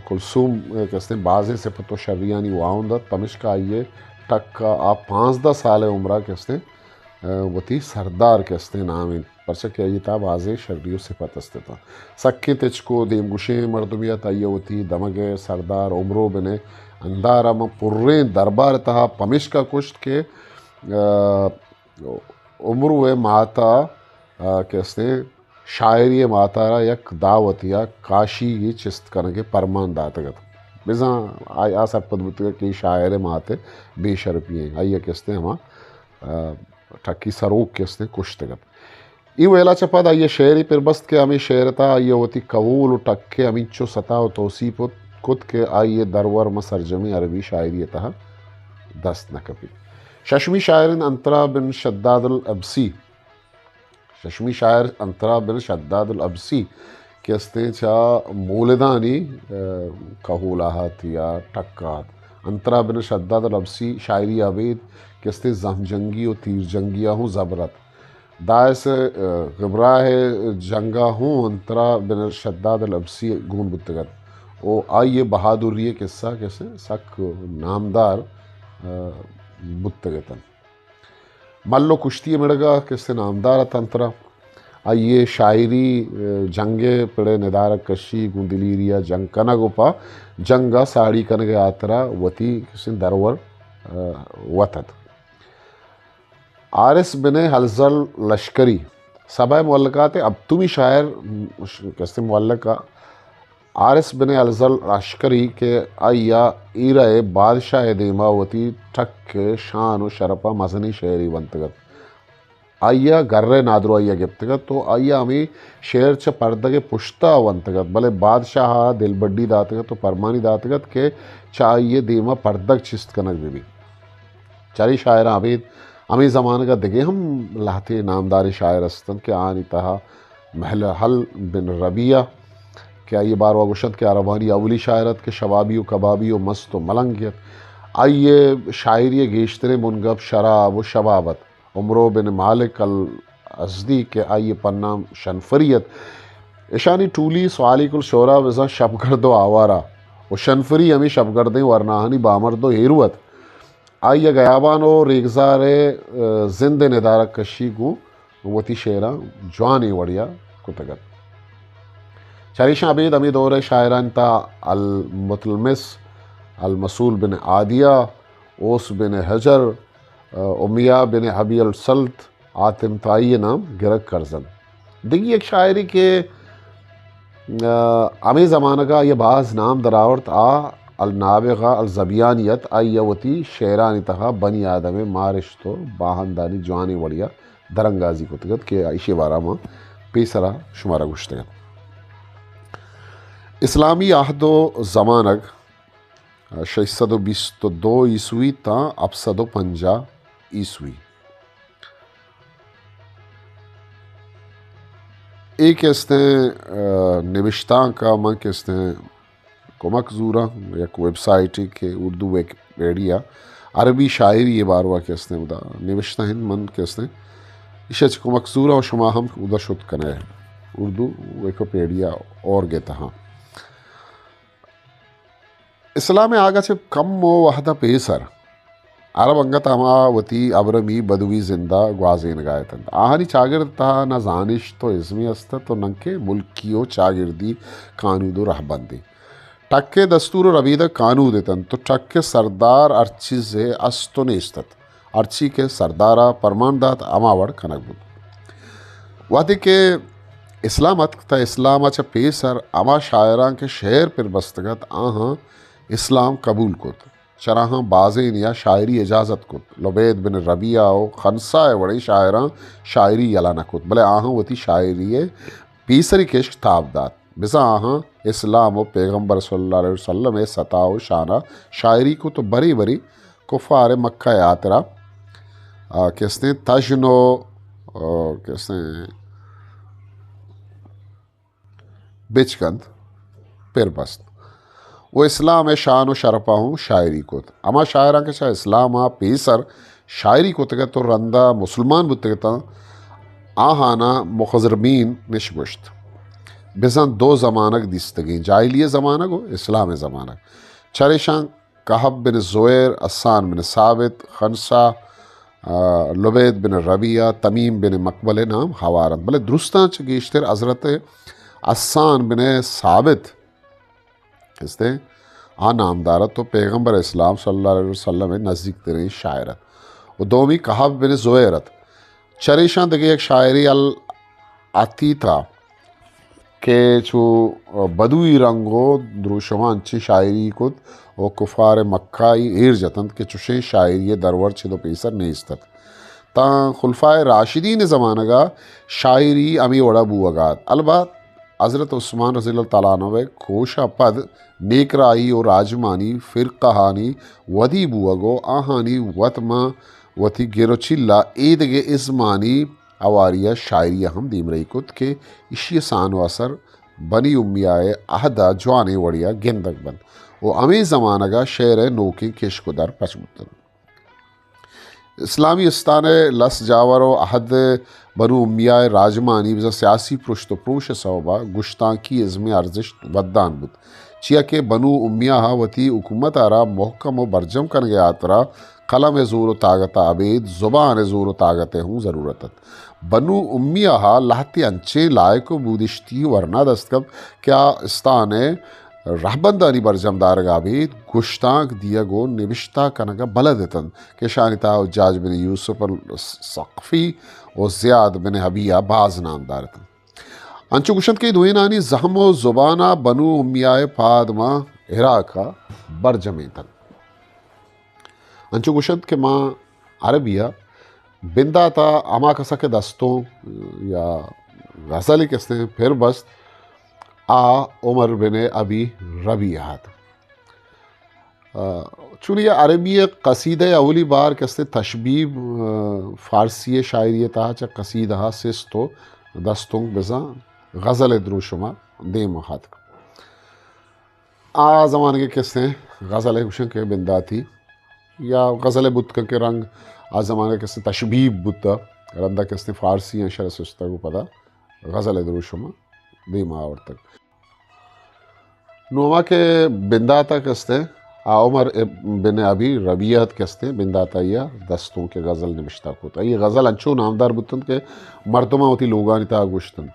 کلثوم کہ استیں بازیں صفت و شریانی واہند ات، پمشکا آئی ءِ ٹک ءَ آ پانزدہ سال ءِ عمرا کہ استیں، آ، وتی سردار کہ استیں نام انت، پرچا کہ آئی ءِ تہا بازیں شری و صفت است اتاں۔ سکیں تچک و دیمگوشیں مردمے ات، آئی ءَ وتی دمگ ءِ سردار عمرو بن اندار ءَ ماں پریں دربار ءِ تہا پمیشکا کشت کہ، آ، عمرو ءِ مات ءَ، آ، کہ استیں شاعری ءِ مات ءَ را یک دعوتے ءَ کاشیگے چست کنگ ءِ پرمان داتگ ات۔ بزاں آ، آ سرپد بوتگ کہ اے شاعر ءِ مات ءِ بے شرپی ایں۔ آئی ءَ کہ استیں ہما، آ، ٹکی سروک کہ استیں کشتگ ات۔ اے ویل ءَ چہ پد آئی ءَ شعرے پر بست کہ ہمے شعر ءِ تہا آئی ءَ وتی کہول و ٹک ءِ ہمینچو ستا و توسیپ کت کہ آئی ءِ درور ماں سرجمیں عربی شاعری ءِ تہا دست نہ کپیت۔ ششمی شاعر انت انترا بن شداد الابسی۔ ششمی شاعر انترا بن شداد الابسی کہ استیں چہ مولدانی، آ، کہول ءَ ات یا ٹک ءَ ات۔ انترا بن شداد الابسی شاعری ءَ ابید کہ استیں زہم جنگی و تیر جنگی ءَ ہوں زبر ات۔ دائس، آ، غبراہ ءِ جنگ ءَ ہوں انترا بن شداد الابسی گون بوتگ ات و آئی ءِ بہادری ءِ قصہ کہ استیں سک نامدار، آ، بوتگ اتنت۔ مل و کشتی ءِ مڑگ ءَ کہ استیں نامدار ات انترا۔ آئی ءِ شاعری، آ، جنگ ءِ پڑ ءِ ندارگ کشی گوں دلیری ءَ جنگ کنگ و پہ جنگ ءَ ساڑی کنگ ءِ ہاترا وتی کہ استیں درور، آ، وت ات۔ حارث بن حلزل لشکری، سبع معلقات ءِ ہپتمی شاعر، م-، ش-، کہ استیں معلق ءَ، حارث بن حلزل لشکری کہ آئی ءَ ایرہ ءِ بادشاہ ءِ دیما وتی ٹک ءِ شان و شرپ ءَ مزنیں شعرے ونتگ ات۔ آئی ءَ گر ءِ نادراہی ءَ گپتگ ات و آئی ءَ ہمے شعر چہ پردگ ءِ پشت ءَ ونتگ ات، بلے بادشاہ ءَ دلبڈی داتگ ات و پرمانی داتگ ات کہ چہ آئی ءِ دیما پردگ چست کنگ بہ بیت۔ چرے شاعراں ابید ہمے زمانگ ءَ دگہ ہم لہتے نامداریں شاعر است انت کہ آہانی تہا محلحل بن ربیعہ کہ آئی ءِ باروا گوشنت کہ عربانی اولی شاعر ات کہ شبابی و کبابی و مست و ملنگے ات۔ آئی ءِ شاعری ءِ گیشتریں بنگپ شراب و شباب ات۔ عمرو بن مالک الازدی کہ آئی ءِ پنام شنفری ات۔ اشانی ٹولی سوالیک الشعراء بزاں شپگرد و آوارہ و شنفری ہمے شپگردیں ورناہانی بامرد و ہیرو ات۔ آئی ءَ گیابان و ریگزار ءِ، آ، زند ءِ ندارگ کشی گوں وتی شعراں جوانیں وڑے ءَ کتگ ات۔ چریشاں ابید ہمے دور ءِ شاعرانی تہا المتلمس، المسول بن عادیہ، اوس بن حجر، آ، امیہ بن ابی السلط، حاتم طائی ءِ نام گرگ کرز انت۔ دگہ یک شاعرے کہ، آ، ہمے زمانگ ءَ آئی ءَ باز نام درآورت، آ النابغہ الزبیانی ات۔ آئی ءَ وتی شعرانی تہا بنی آدم ءِ مارشت و باہندانی جوانیں وڑے ءَ درانگازی کتگ ات کہ ایشی ءِ بارہ ءَ ما پیسرا شمارا گوشتگ ات۔ اسلامی عہد و زمانگ، شش سد و بیست و دو عیسوی تاں ہپت سد و پنجاہ عیسوی۔ اے کہ استیں، آ، نبشتانک ءَ من کہ استیں کمک زوراں، یک ویب سائٹے کہ اردو ویکیپیڈیا، عربی شاعری ءِ باروا کہ استیں ادا نبشتہ انت، من کہ استیں ایشی ءَ چہ کمک زوراں و شما ہم ادا شت کنئے اردو ویکیپیڈیا اورگ ءِ تہا۔ اسلام ءِ آگ ءَ چہ کمو وہد ءَ پیسر عرب انگت ہما وتی ابرمی بدوی زند ءَ گوازینگ ءَ اتنت۔ آہانی چاگرد ءِ تہا نہ زانشت و ازمے است ات و ننکہ ملکی و چاگردی کانود و رہبندے۔ ٹک ءِ دستور و ربیدگ کانود اتنت و ٹک ءِ سردار ہر چیزے است و نیست ات۔ ہرچی کہ سردار ءَ پرمان دات، ہما وڑ کنگ بوت۔ وہدے کہ اسلام اتک، تہ اسلام ءَ چہ پیسر ہما شاعراں کہ شعر پر بستگ ات، آہاں اسلام قبول کت۔ چراہاں بازینیا شاعری اجازت کت۔ لبید بن ربیعہ و خنسا ء وڑیں شاعراں شاعری یلہ نہ کت، بلے آہاں وتی شاعری ء پیسری کشک تاب دات۔ بزاں آہاں اسلام و پیغمبر صلی اللہ علیہ وسلم ء ستا و شانا شاعری کت و برے برے کفار مکہ ء ہاترا، آ، کستیں تژن و، آ، کستیں بچکند پر بست و اسلام ء شان و شرپ ء ہوں شاعری کت۔ ہما شاعراں کہ چہ اسلام ء پیسر شاعری کتگ ات و رندا مسلمان بوتگ اتاں، آہانا مخضرمین نش گوشت۔ بزاں دو زمانگ دیستگیں، جاہلی زمانگ و اسلام زمانگ۔ چریشاں کہب بن زویر، حسان بن ثابت، خنسا، آ، لبید بن ربیعہ، تمیم بن مقبل نام ہوار انت، بلے درستاں چہ گیشتر حضرت حسان بن ثابت استیں آ نامدار ات و پیغمبر اسلام صلی اللہ علیہ وسلم نزدیک ترین شاعر ات و دومی کہب بن زویر ات۔ چریشاں دگہ یک شاعری العطیتا کہ چو بدوی رنگ و دروشماں انچیں شاعری کت و کفار مکہ ای ایر جتنت کہ چشیں شاعری درور چد و پیسر نیست ات۔ تاں خلفائے راشدین زمانگا شاعری ہمے وڑا بوگا ات۔ البت حضرت عثمان رضی اللہ تعالی عنہ ء کوش ء پد نیکراہی و راجمانی فرقہانی ودی بوگ و آہانی وت ماں وتی گر و چیلا ایدگہ ازمانی ہواری ء شاعری ء ہم دیمرئی کت کہ ایشی ء سان و اثر بنی امیہ ء عہد ء جوانیں وڑے ء گندگ بنت و ہمے زمانگ ء شعر ء نوکیں کشک و در پچ بوتنت۔ اسلامی استان ء لس جاور و عہد بنو امیہ ء راجمانی بزاں سیاسی پرشت و پروش ء سوب ء گشتانکی ازمیں ارزشت ودان بوت، چیا کہ بنو امیہ ء وتی حکومت ء را مہکم و برجم کنگ ء ہاترا قلم ء زور و طاقت ء ابید زبان ء زور و طاقت ء ہوں ضرورت ات۔ بنو امیہ ء لہتے انچیں لائق و بودشتی ورنا دست کپت کہ آ استان ء رہبندانی برجم دارگ ء ابید گشتانک دیگ و نبشتہ کنگ ء بلد اتنت کہ اشانی تہا حجاج بن یوسف الثقفی و زیاد بن ابی ء باز نامدار اتنت۔ انچو گوشنت کہ اے دوئینانی زہم و زبان ء بنو امیہ ء پاد ماں عراق ء برجمینتنت۔ انچو گوشنت کہ ماں عربی ء بندات ء ہما کس ء کہ دستونک یا غزلے کہ استیں پر بست، آ عمر بن ابی ربیعہ ات۔ آ، چونی عربی ء قصیدہ ء اولی بار کہ استیں تشبیب، آ، فارسی ء شاعری ء تہا چہ قصیدہ ء سست و دستونک بزاں غزل ء دروشم ء دیم ء اتک۔ آ زمانگ ء کسیں غزل ء گوشن کہ بنداتی یا غزل ء بوت کن کہ رنگ آ زمانگ ء کسیں تشبیب بوت، رندا کسیں فارسی ء شر سستگ و پدا غزل ء دروشم ء دیم ء آورتگ۔ نو ہما کہ بندات ء کستیں آ عمر اب-، بن ابی ربیعہ ات کستیں بندات آئی ء دستونک غزل نبشتہ کت۔ آئی غزل انچو نامدار بوتنت کہ مردماں وتی لوگانی تہا گوشتنت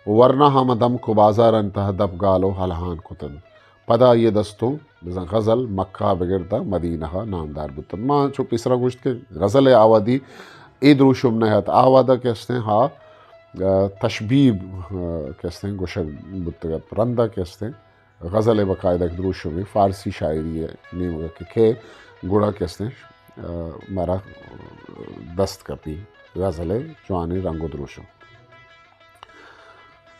و ورنا ہم دمک و بازارانی تہا دپ گال و ہلہان کتنت۔ پدا آئی ء دستونک بزاں غزل مکہ ء بگر داں مدینہ ء نامدار بوتنت۔ ما چو پیسرا گوشت کہ غزل ء آ وہدی اے دروشم نہ ات، آ وہد ء کہ استیں ہا، ء، تشبیب، ء، کہ استیں گوشگ بوتگ ات۔ رند ء کہ استیں غزل ء باقاعدہ یک دروشمے فارسی شاعری ء نیمگ ء کہ کئے گڑا کہ استیں، ء، مارا دست کپی غزل ء جوانیں رنگ و دروشم۔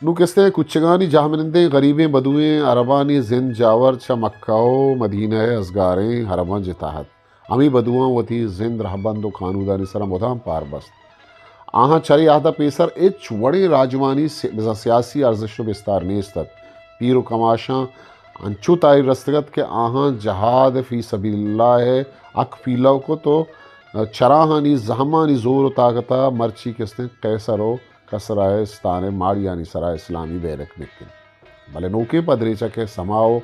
نوں کستیں کچگانی جاہمنندیں غریبیں بدویں عربانی زند جاور چہ مکہ و مدینہ ء ازگاریں حرماں جتا ات۔ ہمے بدواں وتی زند رہبند و کانودانی سرا مدام پار بست۔ آہاں چرے عہد ء پیسر ہچ وڑیں راجمانی سی-، بزاں سیاسی ارزشت و بستار نیست ات۔ پیر و کماشاں انچو تاہیر رستگ ات کہ آہاں جہاد فی سبیل اللہ ء حق پیلو کت و چراہانی زہمانی زور و طاقت ء مرچی کستیں قیصر و کسرا ء استان ء ماڑیانی سرا اسلامی بیرک بکن۔ بلے نوکیں پدریچ ء کہ سما و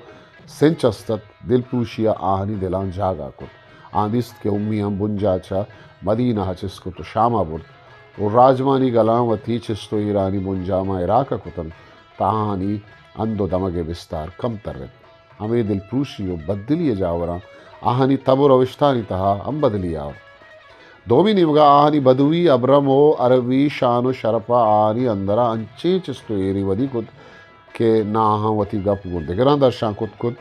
سنچ است ات، دلپروشی ء آہانی دلاں جاگہ کت۔ آں دیست کہ امی ہم بنجاہ چہ مدینہ ء چست کت و شام ء برت و راجمانی گلاں وتی چست و ایرانی بنجاہ ماں عراق ء کتنت، تاں آہانی ہند و دمگ ء بستار کمتر ات۔ ہمے دلپروشی و بددلی ء جاوراں آہانی تب و روشتانی تہا ہم بدلی آورت۔ دومی نیمگا آہانی بدوی، ابرم و عربی شان و شرپ ء آہانی اندرا انچیں چست و ایری ودی کت کہ نہ آہاں وتی گپ گوں دگراں درشان کت کت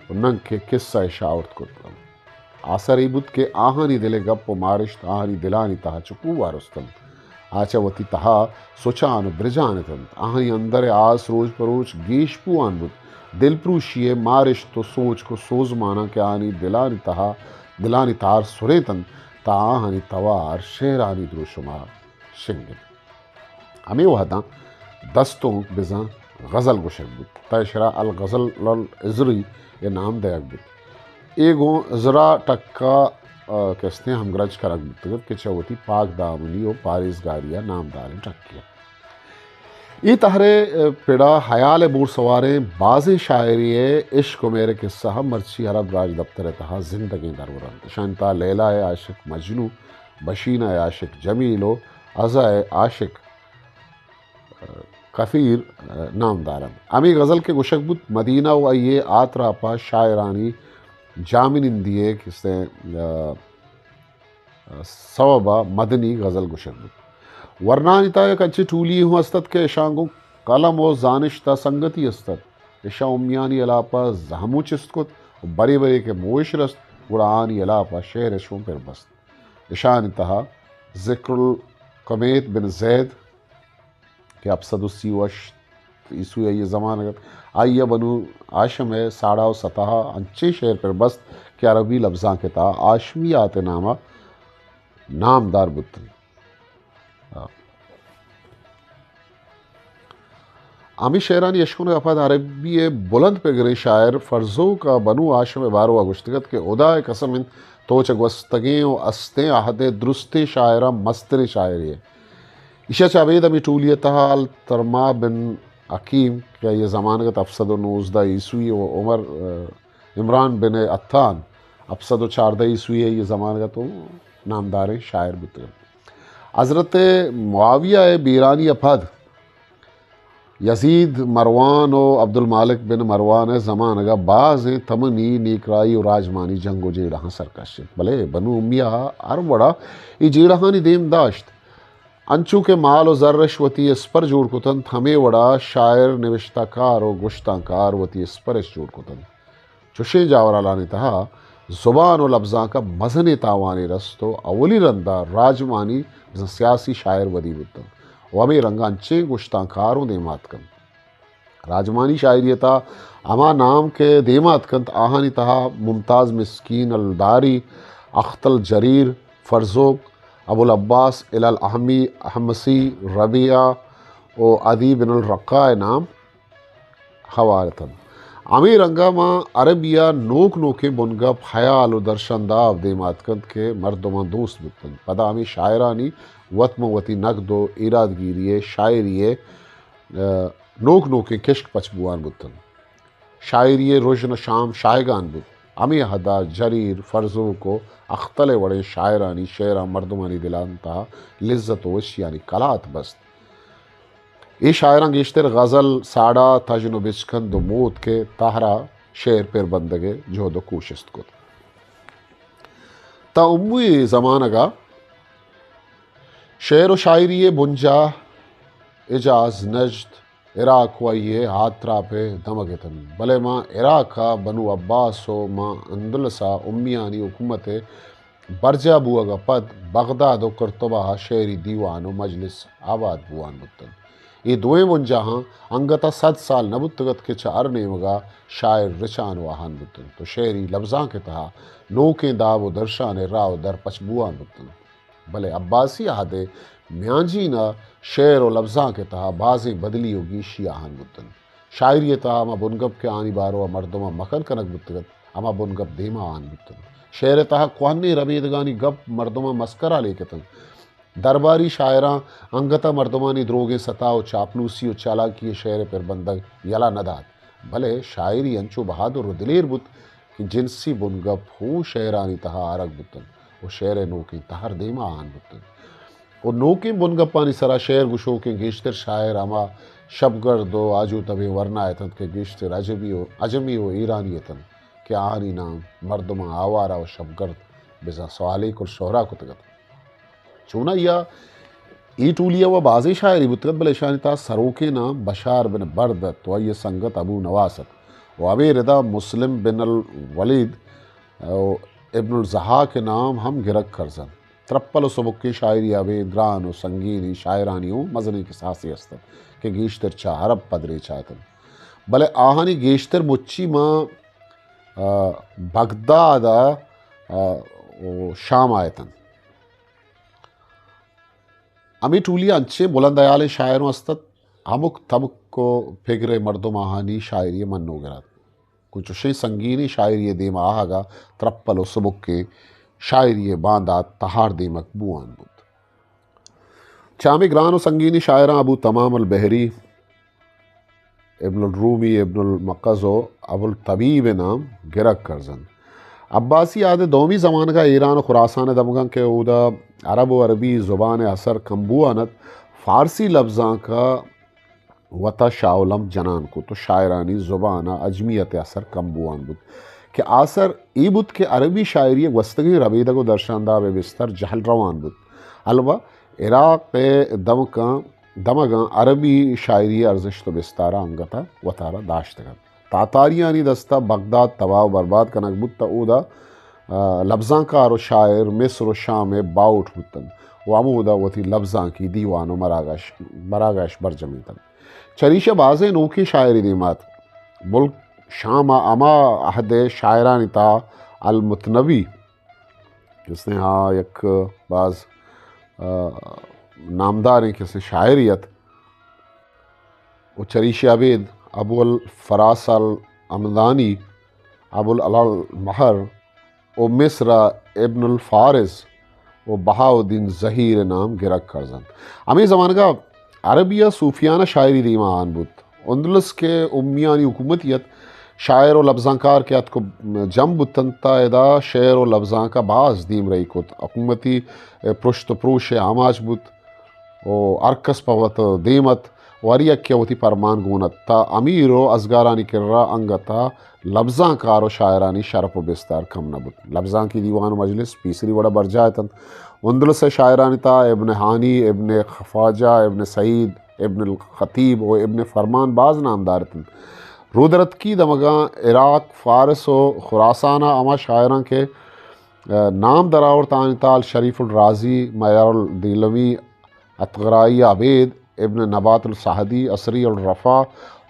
و ننکہ کسہ اش آورت کت۔ اثر اے بوت کہ آہانی دل ءِ گپ ءُ مارشت آہانی دلانی تہا چو کوہ ءَ رستنت۔ آ چہ وتی تہا سچان ءُ برجان اتنت۔ آہانی اندر ءِ آس روچ پہ روچ گیش بوان بوت۔ دلپروشی ءِ مارشت ءُ سوچک ءُ سوزماناں کہ آہانی دلانی تہا، دلانی تہار سرینتنت، تاں آہانی توار شعرانی دروشم ءَ شنگ انت۔ ہمے وہداں دستونک بزاں غزل گوشگ بوت۔ تہ اشرا الغزل العذری ءِ نام دئیگ بوت۔ اے گوں عذرا ٹک ءَ، آ، کہ استیں ہمگرنچ کنگ بوتگ ات کہ چہ وتی پاک دامنی ءُ پاریزگاری ءَ نامداریں ٹکے ات۔ اے تہر ءِ، آ، پڑ ءَ ہیال ءِ بور سواریں بازیں شاعرے ءِ عشق ءُ مہر ءِ کسہ ہم مرچی عرب راج دپتر ءِ تہا زندگیں درور انت۔ اشانی تہا لیلا ءِ عاشق مجنوں، بشین ءِ عاشق جمیل ءُ ازا ءِ عاشق کفیر نامدار انت۔ ہمے غزل کہ گوشگ بوت، مدینہ ءُ آئی ءِ آتراپ ءَ شاعرانی جاہ منندی ءِ کسہ، آ، سوب ءَ مدنی غزل گوشگ بوت۔ ورنانی تہا یک انچیں ٹولی ہوں است ات کہ اشاں گوں قلم ءُ زانشت ءَ سنگتی است ات۔ اشاں امیانی ہلاپ ءَ زہموں چست کت ءُ برے برے کہ موش رست، گڑا آہانی ہلاپ ءَ شعر اش ہوں پر بست۔ اشانی تہا ذکر القمیط بن زید کہ ہپت سد ءُ سی ءُ ہشت عیسوی آئی ءِ زمانگ ات، آئی ءَ بنو ہاشم ءِ ساڑا ءُ ستا ءَ انچیں شعر پر بست کہ عربی لبزانک ءِ تہا ہاشمیات ءِ نام ءَ نامدار بوت انت۔ ہمے شعرانی اشکنگ ءَ پد عربی ءِ بلند پگریں شاعر فرزوق ءَ بنو ہاشم ءِ باروا گوشتگ ات کہ ہدا ءِ قسم انت، تو چہ گوستگیں ءُ استیں عہد ءِ درستیں شاعراں مستریں شاعرے ئے۔ ایشی ءَ چہ ابید ہمے ٹولی ءِ تہا الترما بن حکیم کہ آئی ءِ زمانگ ات ہپت سد ءُ نوزدہ عیسوی ءُ عمر، آ، عمران بن عطان ہپت سد ءُ چاردہ عیسوی ءَ آئی ءِ زمانگ ءَ تو نامداریں شاعر بوتگ انت۔ حضرت معاویہ ءِ بیرانی ءَ پد یزید، مروان ءُ عبدالمالک بن مروان ءِ زمانگ ءَ بازیں تمنی، نیکراہی ءُ راجمانی جنگ ءُ جیڑہاں سرکش انت، بلے بنو امیہ ءَ ہر وڑا اے جیڑہانی دیم داشت۔ انچو کہ مال ءُ زر اش وتی اسپر جوڑ کت انت، ہمے وڑا شاعر، نبشتہ کار ءُ گشتانکار وتی اسپر اش جوڑ کت انت۔ چشیں جاورالانی تہا زبان ءُ لبزانک ءَ مزنیں تاوانے رست ءُ اولی رندا راجمانی بزاں سیاسی شاعر ودی بوت انت ءُ ہمے رنگا انچیں گشتانکار اوں دیم آتک انت۔ راجمانی شاعری ءِ تہا ہما نام کہ دیم آتک انت، آہانی تہا ممتاز مسکین الداری، اختل جریر، فرزوق، ابوالعباس، ہلال احمی، احمسی، ربیعہ ءُ عدی بن الرقاء ءِ نام ہوار اتنت۔ ہمے رنگا ما عربی ءَ نوک نوکیں بنگپ، ہیال ءُ درشانداب دیم آتک انت کہ مردماں دوست بوت انت۔ پدا ہمے شاعرانی وت ماں وتی نگد ءُ ایرادگیری ءِ شاعری ءِ، آ، نوک نوکیں کشک پچ بوان بوت انت۔ شاعری ءِ رژن ءُ شام شاہگان بوت۔ ہمے عہدا جریر، فرزوق ءُ اختل ءِ وڑیں شاعرانی شعراں مردمانی دلانی تہا لذت ءُ وشیانی کلات بست۔ اے شاعراں گیشتر غزل، ساڑا، تژن ءُ بچکند ءُ موتک ءِ تہرا شعر پر بندگ ءِ جہد ءُ کوشست کت۔ تاں اموی زمانگ ءَ شعر ءُ شاعری ءِ بنجاہ حجاز، نجد، عراق ءُ آئی ءِ آتراپ ءِ دمگ اتنت، بلے ماں عراق ءَ بنو عباس ءُ ماں اندلس ءَ امیانی حکومت ءِ برجاہ بوگ ءَ پد بغداد ءُ قرطبہ ءَ شعری دیوان ءُ مجلس آباد بوان بوت انت۔ اے دوئیں بنجاہاں انگت ءَ صد سال نہ بوتگ ات کہ چہ ہر نیمگ ءَ شاعر رچان ءُ آہان بوت انت ءُ شعری لبزانک ءِ تہا نوکیں داب ءُ درشان ءِ راہ ءُ در پچ بوان بوت انت۔ بلے عباسی عہد ءِ میانجین ءَ شعر ءُ لبزانک ءِ تہا بازیں بدلی ءُ گیشی آہان بوت انت۔ شاعری ءِ تہا ہما بنگپ کہ آہانی باروا مردماں مکن کنگ بوتگ ات، ہما بنگپ دیما آہان بوت انت۔ شعر ءِ تہا کوہنیں ربیدگانی گپ مردماں مسکرا لیک اتنت۔ درباری شاعراں انگت ءَ مردمانی دروگیں ستا ءُ چاپلوسی ءُ چالاکی ءِ شعر ءِ پر بندگ یلہ نہ دات، بلے شاعری انچو بہادر ءُ دلیر بوت کہ جنسی بنگپ ہوں شعرانی تہا آرگ بوت انت ءُ شعر ءِ نوکیں تہر دیما آہان بوت انت ءُ نوکیں بنگپانی سرا شعر گشوکیں گیشتر شاعر ہما شبگرد ءُ آجو تبیں ورنا اتنت کہ گیشتر عجبی ءُ، عجمی ءُ ایرانی اتنت کہ آہانی نام مردماں آوارہ ءُ شبگرد بزاں سوالیک الشہرہ کتگ ات۔ چونائی ءَ اے ٹولی ءَ و بازیں شاعرے بوتگ ات، بلے اشانی تہا سروکیں نام بشار بن برد ات و آئی ءِ سنگت ابو نواس ات و ہمے ردا مسلم بن الولید و ابن الضحاک ءِ نام ہم گرگ کرزنت۔ ترپل و سبکیں شاعری ءَ ابید گران و سنگینیں شاعرانی اوں مزنیں کساسے است انت کہ گیشتر چہ عرب پدریچ ءَ اتنت۔ بلے آہانی گیشتر مچی ماں، آ، بغداد ءَ، آ، و شام ءَ اتنت۔ ہمے ٹولی ءَ انچیں بلند ہیالیں شاعر اوں است ات، ہمک تبک و پگر ءِ مردم آہانی شاعری ءَ منوگر ات۔ گوں چشیں سنگینیں شاعری ءِ دیم ءَ آہگ ءَ ترپل و سبکیں شاعری ءِ باندات تہار دیمک بوان بوت۔ چہ ہمے گران و سنگینیں شاعراں ابو تمام البحری، ابن الرومی، ابن المقز و ابو الطبیب ءِ نام گرگ کرزنت۔ عباسی عہد ءِ دومی زمانگ ءَ ایران و خراسان ءِ دمگاں کہ اودا عرب و عربی زبان ءِ اثر کم بوان ات، فارسی لبزانک ءَ وتا شاہ الحمد جنان کت و شاعرانی زبان ءَ عجمیت ءِ اثر کم بوان بوت کہ آسر اے بوت کہ عربی شاعری ءِ گوستگیں ربیدگ و درشانداب ءِ بستر جہل روان بوت۔ البہ عراق ءِ دمکاں، دمگاں عربی شاعری ءِ ارزشت و بستار ءَ انگت ءَ وتارا داشتگ ات۔ تاتاریانی دست ءَ بغداد تباہ و برباد کنگ بوت، تہ اودا، آ، لبزانکار و شاعر مصر و شام ءِ باہوٹ بوتنت و ہمودا وتی لبزانکی دیوان و مراگش، مراگش برجمینتنت۔ چریشہ بازیں نوکیں شاعری دیما ات۔ ملک شام ءِ ہما عہد ءِ شاعرانی تہا المتنبی کسیں ہا یک باز، آ، نامداریں کسیں شاعرے ات۔ و چریشی ابید ابو الفراس الحمدانی، ابو العلا المہر و مصر ءِ ابن الفارس و بہاء الدین زہیر ءِ نام گرگ کرزنت۔ ہمے زمانگ ءَ عربی ءِ صوفیانہ شاعری دیما آن بوت۔ اندلس کہ امیانی حکومتی ات، شاعر و لبزانکار کہ اتک و جم بوتنت، تہ ادا شعر و لبزانک ءَ باز دیمرئی کت۔ حکومتی پرشت و پروش ءِ آماچ بوت و ہر کس پہ وت دیم ات و ہر یکے ءَ وتی پرمان گون ات۔ تہ امیر و ازگارانی کرا انگت ءَ لبزانکار و شاعرانی شرپ و بستار کم نہ بوت۔ لبزانکی دیوان و مجلس پیسری وڑا برجاہ اتنت۔ اندلس ءِ شاعرانی تہا ابن ہانی، ابن خفاجہ، ابن سعید، ابن الخطیب و ابن فرمان باز نامدار اتنت۔ رودرتکی دمگاں عراق، فارس و خراسان ءَ ہما شاعراں کہ، آ، نام درآورت، آنی تہا الشریف الرازی، معیار الدیلمی، اطغرائی ابید، ابن نبات السعدی، اسری الرفا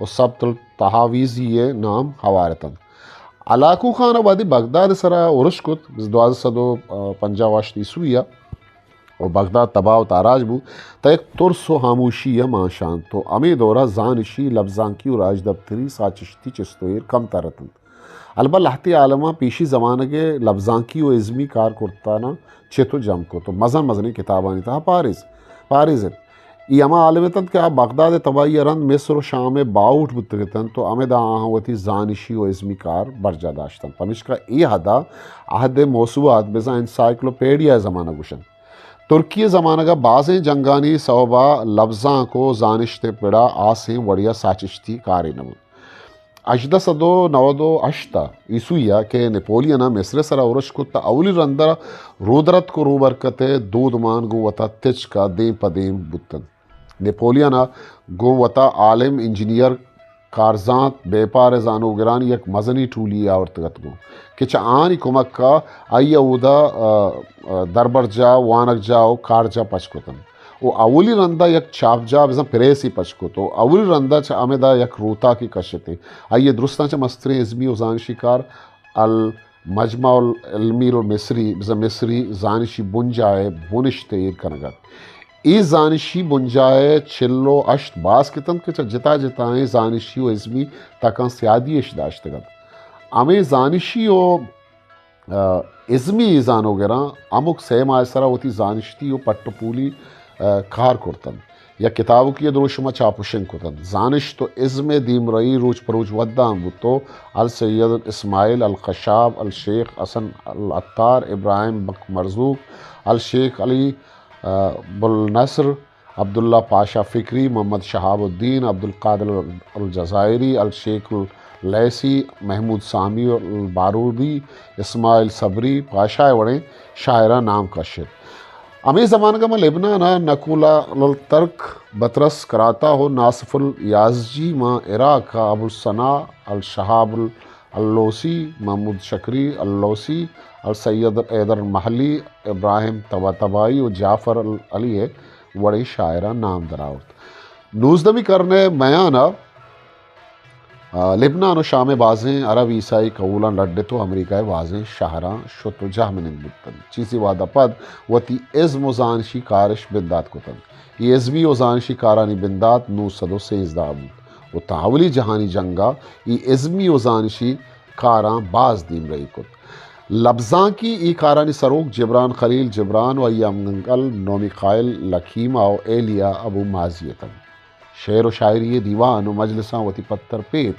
و سبط التحاویزی ءِ نام ہوار اتنت۔ ہلاکو خان ءَ وہدے بغداد ءِ سرا ارش کت، دوازدہ سد و پنجاہ و ہشت عیسوی ءَ، و بغداد تباہ و تاراج بوت، تہ یک ترس و ہاموشی ءَ مانشانت و ہمے دور ءَ زانشی، لبزانکی و راجدپتری ساچشتی چست و ایر کمتر اتنت۔ البہ لہتے عالماں پیشی زمانگ ءِ لبزانکی و ازمی کار کرتاناں چت و جم کت و مزن مزنیں کتابانی تہا پاریز، پاریز ات۔ اے ہما عالم اتنت کہ آ بغداد ءِ تباہی ءَ رند مصر و شام ءِ باہوٹ بوتگ اتنت و ہمدا آہاں وتی زانشی و ازمی کار برجاہ داشتنت۔ پمیشکا اے حد ءَ عہد ءِ موسوعات بزاں انسائیکلوپیڈیا ءِ زمانگ گوشنت۔ ترکی ءِ زمانگ ءَ بازیں جنگانی سوب ءَ لبزانک و زانشت ءِ پڑ ءَ آسیں وڑے ءَ ساچشتی کارے نہ بوت۔ ہژدہ سد و نود و ہشت ءَ عیسوی ءَ کہ نپولین ءَ مصر ءِ سرا ارش کت، تہ اولی رند ءَ رودرتک و روبرکت ءِ دود مان گوں وتا تچک ءَ دیم پہ دیم بوتنت۔ نپولین ءَ گوں وتا عالم، انجینئر، کارزانت، بیپار ءِ زانوگرانی یک مزنیں ٹولی یے آورتگ ات گوں کہ چہ آہانی کمک ءَ آئی ءَ اودا، آ، آ، دربرجاہ، وانگجاہ و کارجاہ پچ کتنت۔ و اولی رندا یک چاپجاہ بزاں پریسے پچ کت و اولی رندا چہ ہمدا یک روتاکے کشت۔ آئی ءَ درستاں چہ مستریں ازمی و زانشی کار المجمع العلمی المصری، بزاں مصری زانشی بنجاہ ءِ بنشت ایر کنگ ات۔ اے زانشی بنجاہ ءِ چل و ہشت باسک اتنت کہ چہ جتا جتائیں زانشی و ازمی تکاں سیادی اش داشتگ ات۔ ہمے زانشی و آ، ازمی زانوگراں ہمک سئے ماہ ءِ سرا وتی زانشتی و پٹ و پولی، آ، کار کرتنت۔ یک کتابکے ءِ دروشم ءَ چاپ و شنگ کتنت۔ زانشت و ازم ءِ دیمرئی روچ پہ روچ ودان بوت و السید اسماعیل الخشاب، الشیخ حسن العطار، ابراہیم بک مرزوق، الشیخ علی، آ، بلنصر، عبداللہ پاشا فکری، محمد شہاب الدین، عبدالقادر الجزائری، الشیخ اللیثی، محمود سامی البارودی، اسماعیل صبری، پاشا ءِ وڑیں شاعراں نام کشت۔ ہمے زمانگ ءَ ماں لبنان ءَ نکولا الترک، بطرس قراطہ و ناصف الیازجی، ماں عراق ءَ ابوالثناء الشہاب ال اللوسی، محمود شکری اللوسی، السید حیدر محلی، ابراہیم طباطبائی و جعفر علی ء وڑیں شاعراں نام درآورت۔ نوزدہمی کرن ء میان ء آ، لبنان و شام ء بازیں عرب عیسائی کہولاں لڈت و امریکہ ء بازیں شہراں شت و جہمنند بوتنت۔ چیزے وہد ء پد وتی ازم و زانشی کارش بندات کتنت۔ اے ازمی و زانشی کارانی بندات نو سد و سیزدہ ء بوت و تاں اولی جہانی جنگ ء اے ازمی و زانشی کاراں باز دیمرئی کت۔ لبزانکی اے کارانی سروک جبران خلیل جبران و آئی ء ہمگنگل نومی قائل لکیما و ایلیا ابو مازی اتنت۔ شعر و شاعری ء دیوان و مجلساں وتی پتر پیت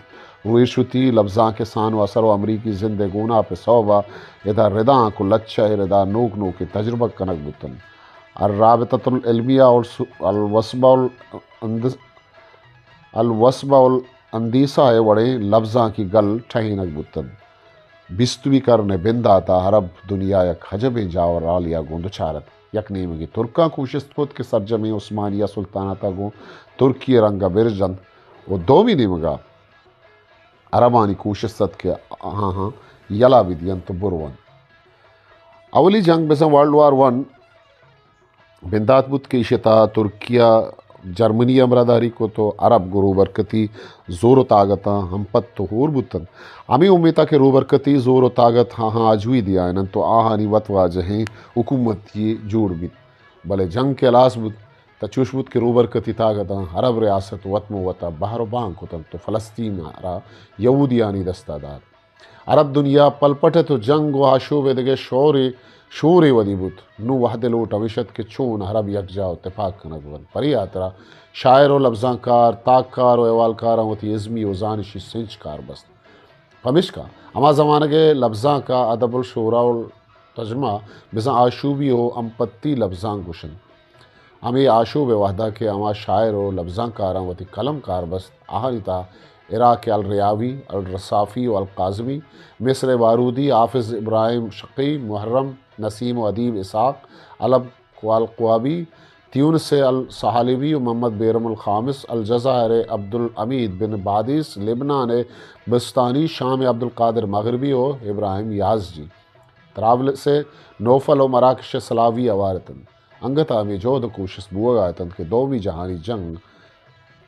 رویش وتی لبزانک ء سان و اثر و امریکی زند ء گوناپ ء سوب ء ادا ردانک و لچہ ء ردا نوک نوکیں تجربہ کنگ بوتنت۔ الرابطۃ العلمیہ الس-، الوسبہ الاندس-، الوسبہ الاندیسہ ء وڑیں لبزانکی گل ٹہینگ بوتنت۔ بیستمی کرن ء بندات ء عرب دنیا یک عجبیں جاورھالے ء گوں دچار ات۔ یک نیمگے ترکاں کوشست کت کہ سرجمیں عثمانیہ سلطانات ء گوں ترکی ء رنگ ء برجنت و دومی نیمگ ء عربانی کوشست ات کہ آہاں یلہ بدینت و برونت۔ اولی جنگ بزاں ورلڈ وار ون بندات بوت کہ ایشی ء تہا ترکیہ جرمنی ء ہمراہداری کت و عرب گوں روبرکتی زور و تاگتاں ہمپت و ہور بوتنت۔ ہمے امیت ء کہ روبرکتی زور و تاگت آہاں آجوئی دیائیننت و آہانی وت واجہیں حکومتے جوڑ بیت۔ بلے جنگ کہ ہلاس بوت تہ چوش بوت کہ روبرکتی تاگتاں عرب ریاست وت مہ وت ء بہر و بانگ کتنت و فلسطین ء را یہودیانی دست ء دات۔ عرب دنیا پلپٹ ات و جنگ و آشوب ء دگہ شورے، شورے ودی بوت۔ نوں وہد ء لوٹ ہمیش ات کہ چون عرب یکجاہ و تپاک کنگ بنت۔ پرے ہاترا شاعر و لبزانکار، تاککار و احوالکاراں وتی ازمی و زانشی سنچ کار بست۔ پمیشکا ہما زمانگ ء لبزانک ء ادب الشعراء التجمع بزاں آشوبی و امپتی لبزانک گوشنت۔ ہمے آشوب ء وہدا کہ ہما شاعر و لبزانکاراں وتی قلم کار بست، آہانی تہا عراق ء الریاوی، الرصافی و القاضمی، مصر ء بارودی، حافظ ابراہیم شقی، محرم نسیم و ادیب اسحاق، الب کوالقوابی، تیونس ء الثعالبی و محمد بیرم الخامس، الجزائر ء عبدالحمید بن بادیس، لبنان ء بستانی، شام ء عبدالقادر مغربی و ابراہیم یازجی۔ طرابلس ء نوفل و مراکش ء سلاوی ہوار اتنت۔ انگت ء ہمے جہد و کوشست بوہگا اتنت کہ دومی جہانی جنگ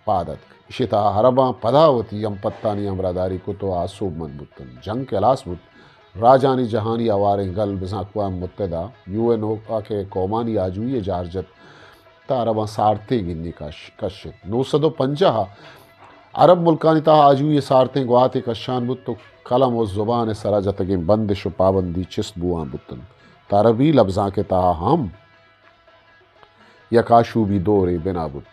پاد اتک۔ ایشی تہا عرباں پدا وتی ہمپتانی ہمراہداری کت و آسوب مند بوتنت۔ جنگ کہ ہلاس بوت، راجانی جہانی ہواریں گل بزاں اقوام متحدہ، یو این او، ء کہ قومانی آجوئی ء جار جت، تہ عرباں سارتیں گندی کش-، کشت۔ نو سد و پنجاہ ء عرب ملکانی تہا آجوئی ء سارتیں گواتے کشان بوت و قلم و زبان ء سرا جتگیں بندش و پابندی چست بوان بوتنت۔ تہ عربی لبزانک ء تہا ہم یک آشوبی دورے بنا بوت۔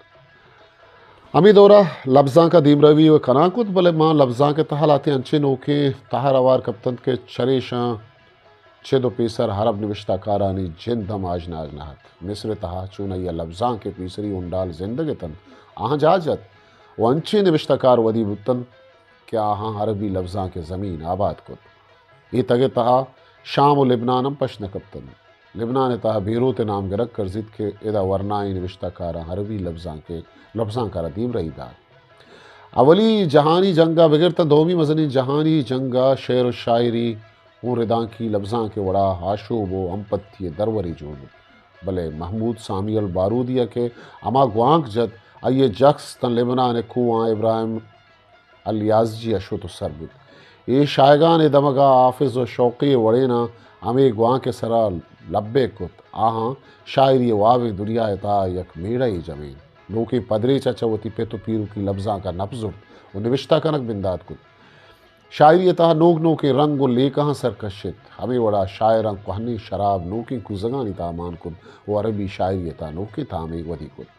ہمے دورا لبزانک ء دیمروی و کنان کت، بلے ماں لبزانک ء تہا لہتیں انچیں نوکیں تہر ہوار کپتنت کہ چریشاں چد و پیسر عرب نبشتہ کارانی جند ہم آژناگ نہ ات۔ مصر ء تہا چون آئی ء لبزانک ء پیسری ہنڈال زندگ اتنت، آہاں جاہ جت و انچیں نبشتہ کار ودی بوتنت کہ آہاں عربی لبزانک ء زمین آباد کت۔ اے تگ ء تہا شام و لبنان ہم پشت نہ کپتنت۔ لبنان ء تہا بیروت ء نام گرگ کرزیت کہ ادا ورنائیں نبشتہ کاراں عربی لبزانک ء، لبزانک ء را دیمرئی دات۔ اولی جہانی جنگ ء بگر تاں دومی مزنیں جہانی جنگ ء شعر و شاعری اوں ردانکی لبزانک ء وڑا آشوب و ہمپتی ء درورے جوڑ بوت، بلے محمود سامی البارودی ء کہ ہما گوانک جت، آئی ء جکس تاں لبنان ء کوہاں ابراہیم الیازجی ء شت و سر بوت۔ اے شاہگان ء دمگ ء حافظ و شوقی ء وڑیناں ہمے گوانک ء سرا لبیک کت۔ آہاں شاعری ء وابیں دنیا ء تہا یک میڑہ یے جمینت۔ نوکیں پدریچ ء چہ وتی پت و پیروکی لبزانک ء نپ زرت و نبشتہ کنگ بندات کت۔ شاعری ء تہا نوک نوکیں رنگ و لیکہاں سر کشت۔ ہمے وڑا شاعراں کوہنیں شراب نوکیں کوزگانی تہا مان کت و عربی شاعری ء تہا نوکیں تامے ودی کت۔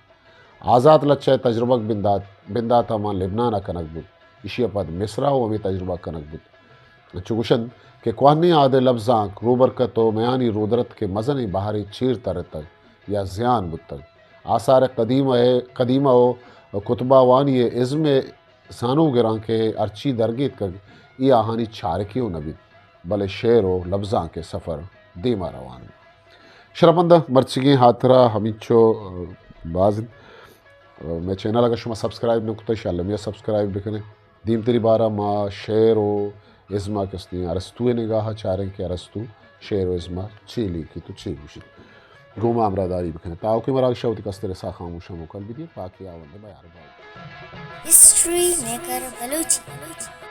آزات لچہ ء تجربگ بندات، بندات ء ماں لبنان ء کنگ بوت۔ ایشی ء پد مصر ء و ہمے تجربہ کنگ بوت۔ انچو گوشنت کہ کوہنیں آد ء لبزانک روبرکت و میانی رودرتک ء مزنیں بہرے چیر ترتگ یا زیان بوتگ۔ آثار قدیمہ ء، قدیمہ و کتبہ وانی ء ازم ء زانوگراں کہ ہرچی درگیتکگ، اے آہانی چارکے و نہ بیت، بلے شعر و لبزانک ء سفر دیما روان انت۔ شرپمنداں، مرچیگیں ہاترا ہمینچو، ء، باز انت۔ ء، مئے چینل اگر شما سبسکرائب نہ کتگ، شالا مئے سبسکرائب بکنے۔ دیمتری بارا ما شعر و ازما کہ استیں ارسطو ءِ نگاہ ءَ چاریں کہ ارسطو شعر و ازما چے لیکیت و چے گوشیت۔ گوں ما ہمراہداری بکنیں۔ تاکہ مراگش ءَ وتی کستر ساہ خاموش ءَ موکل بدیت، پاکی آوند ءِ میاربان۔ History maker Balochi.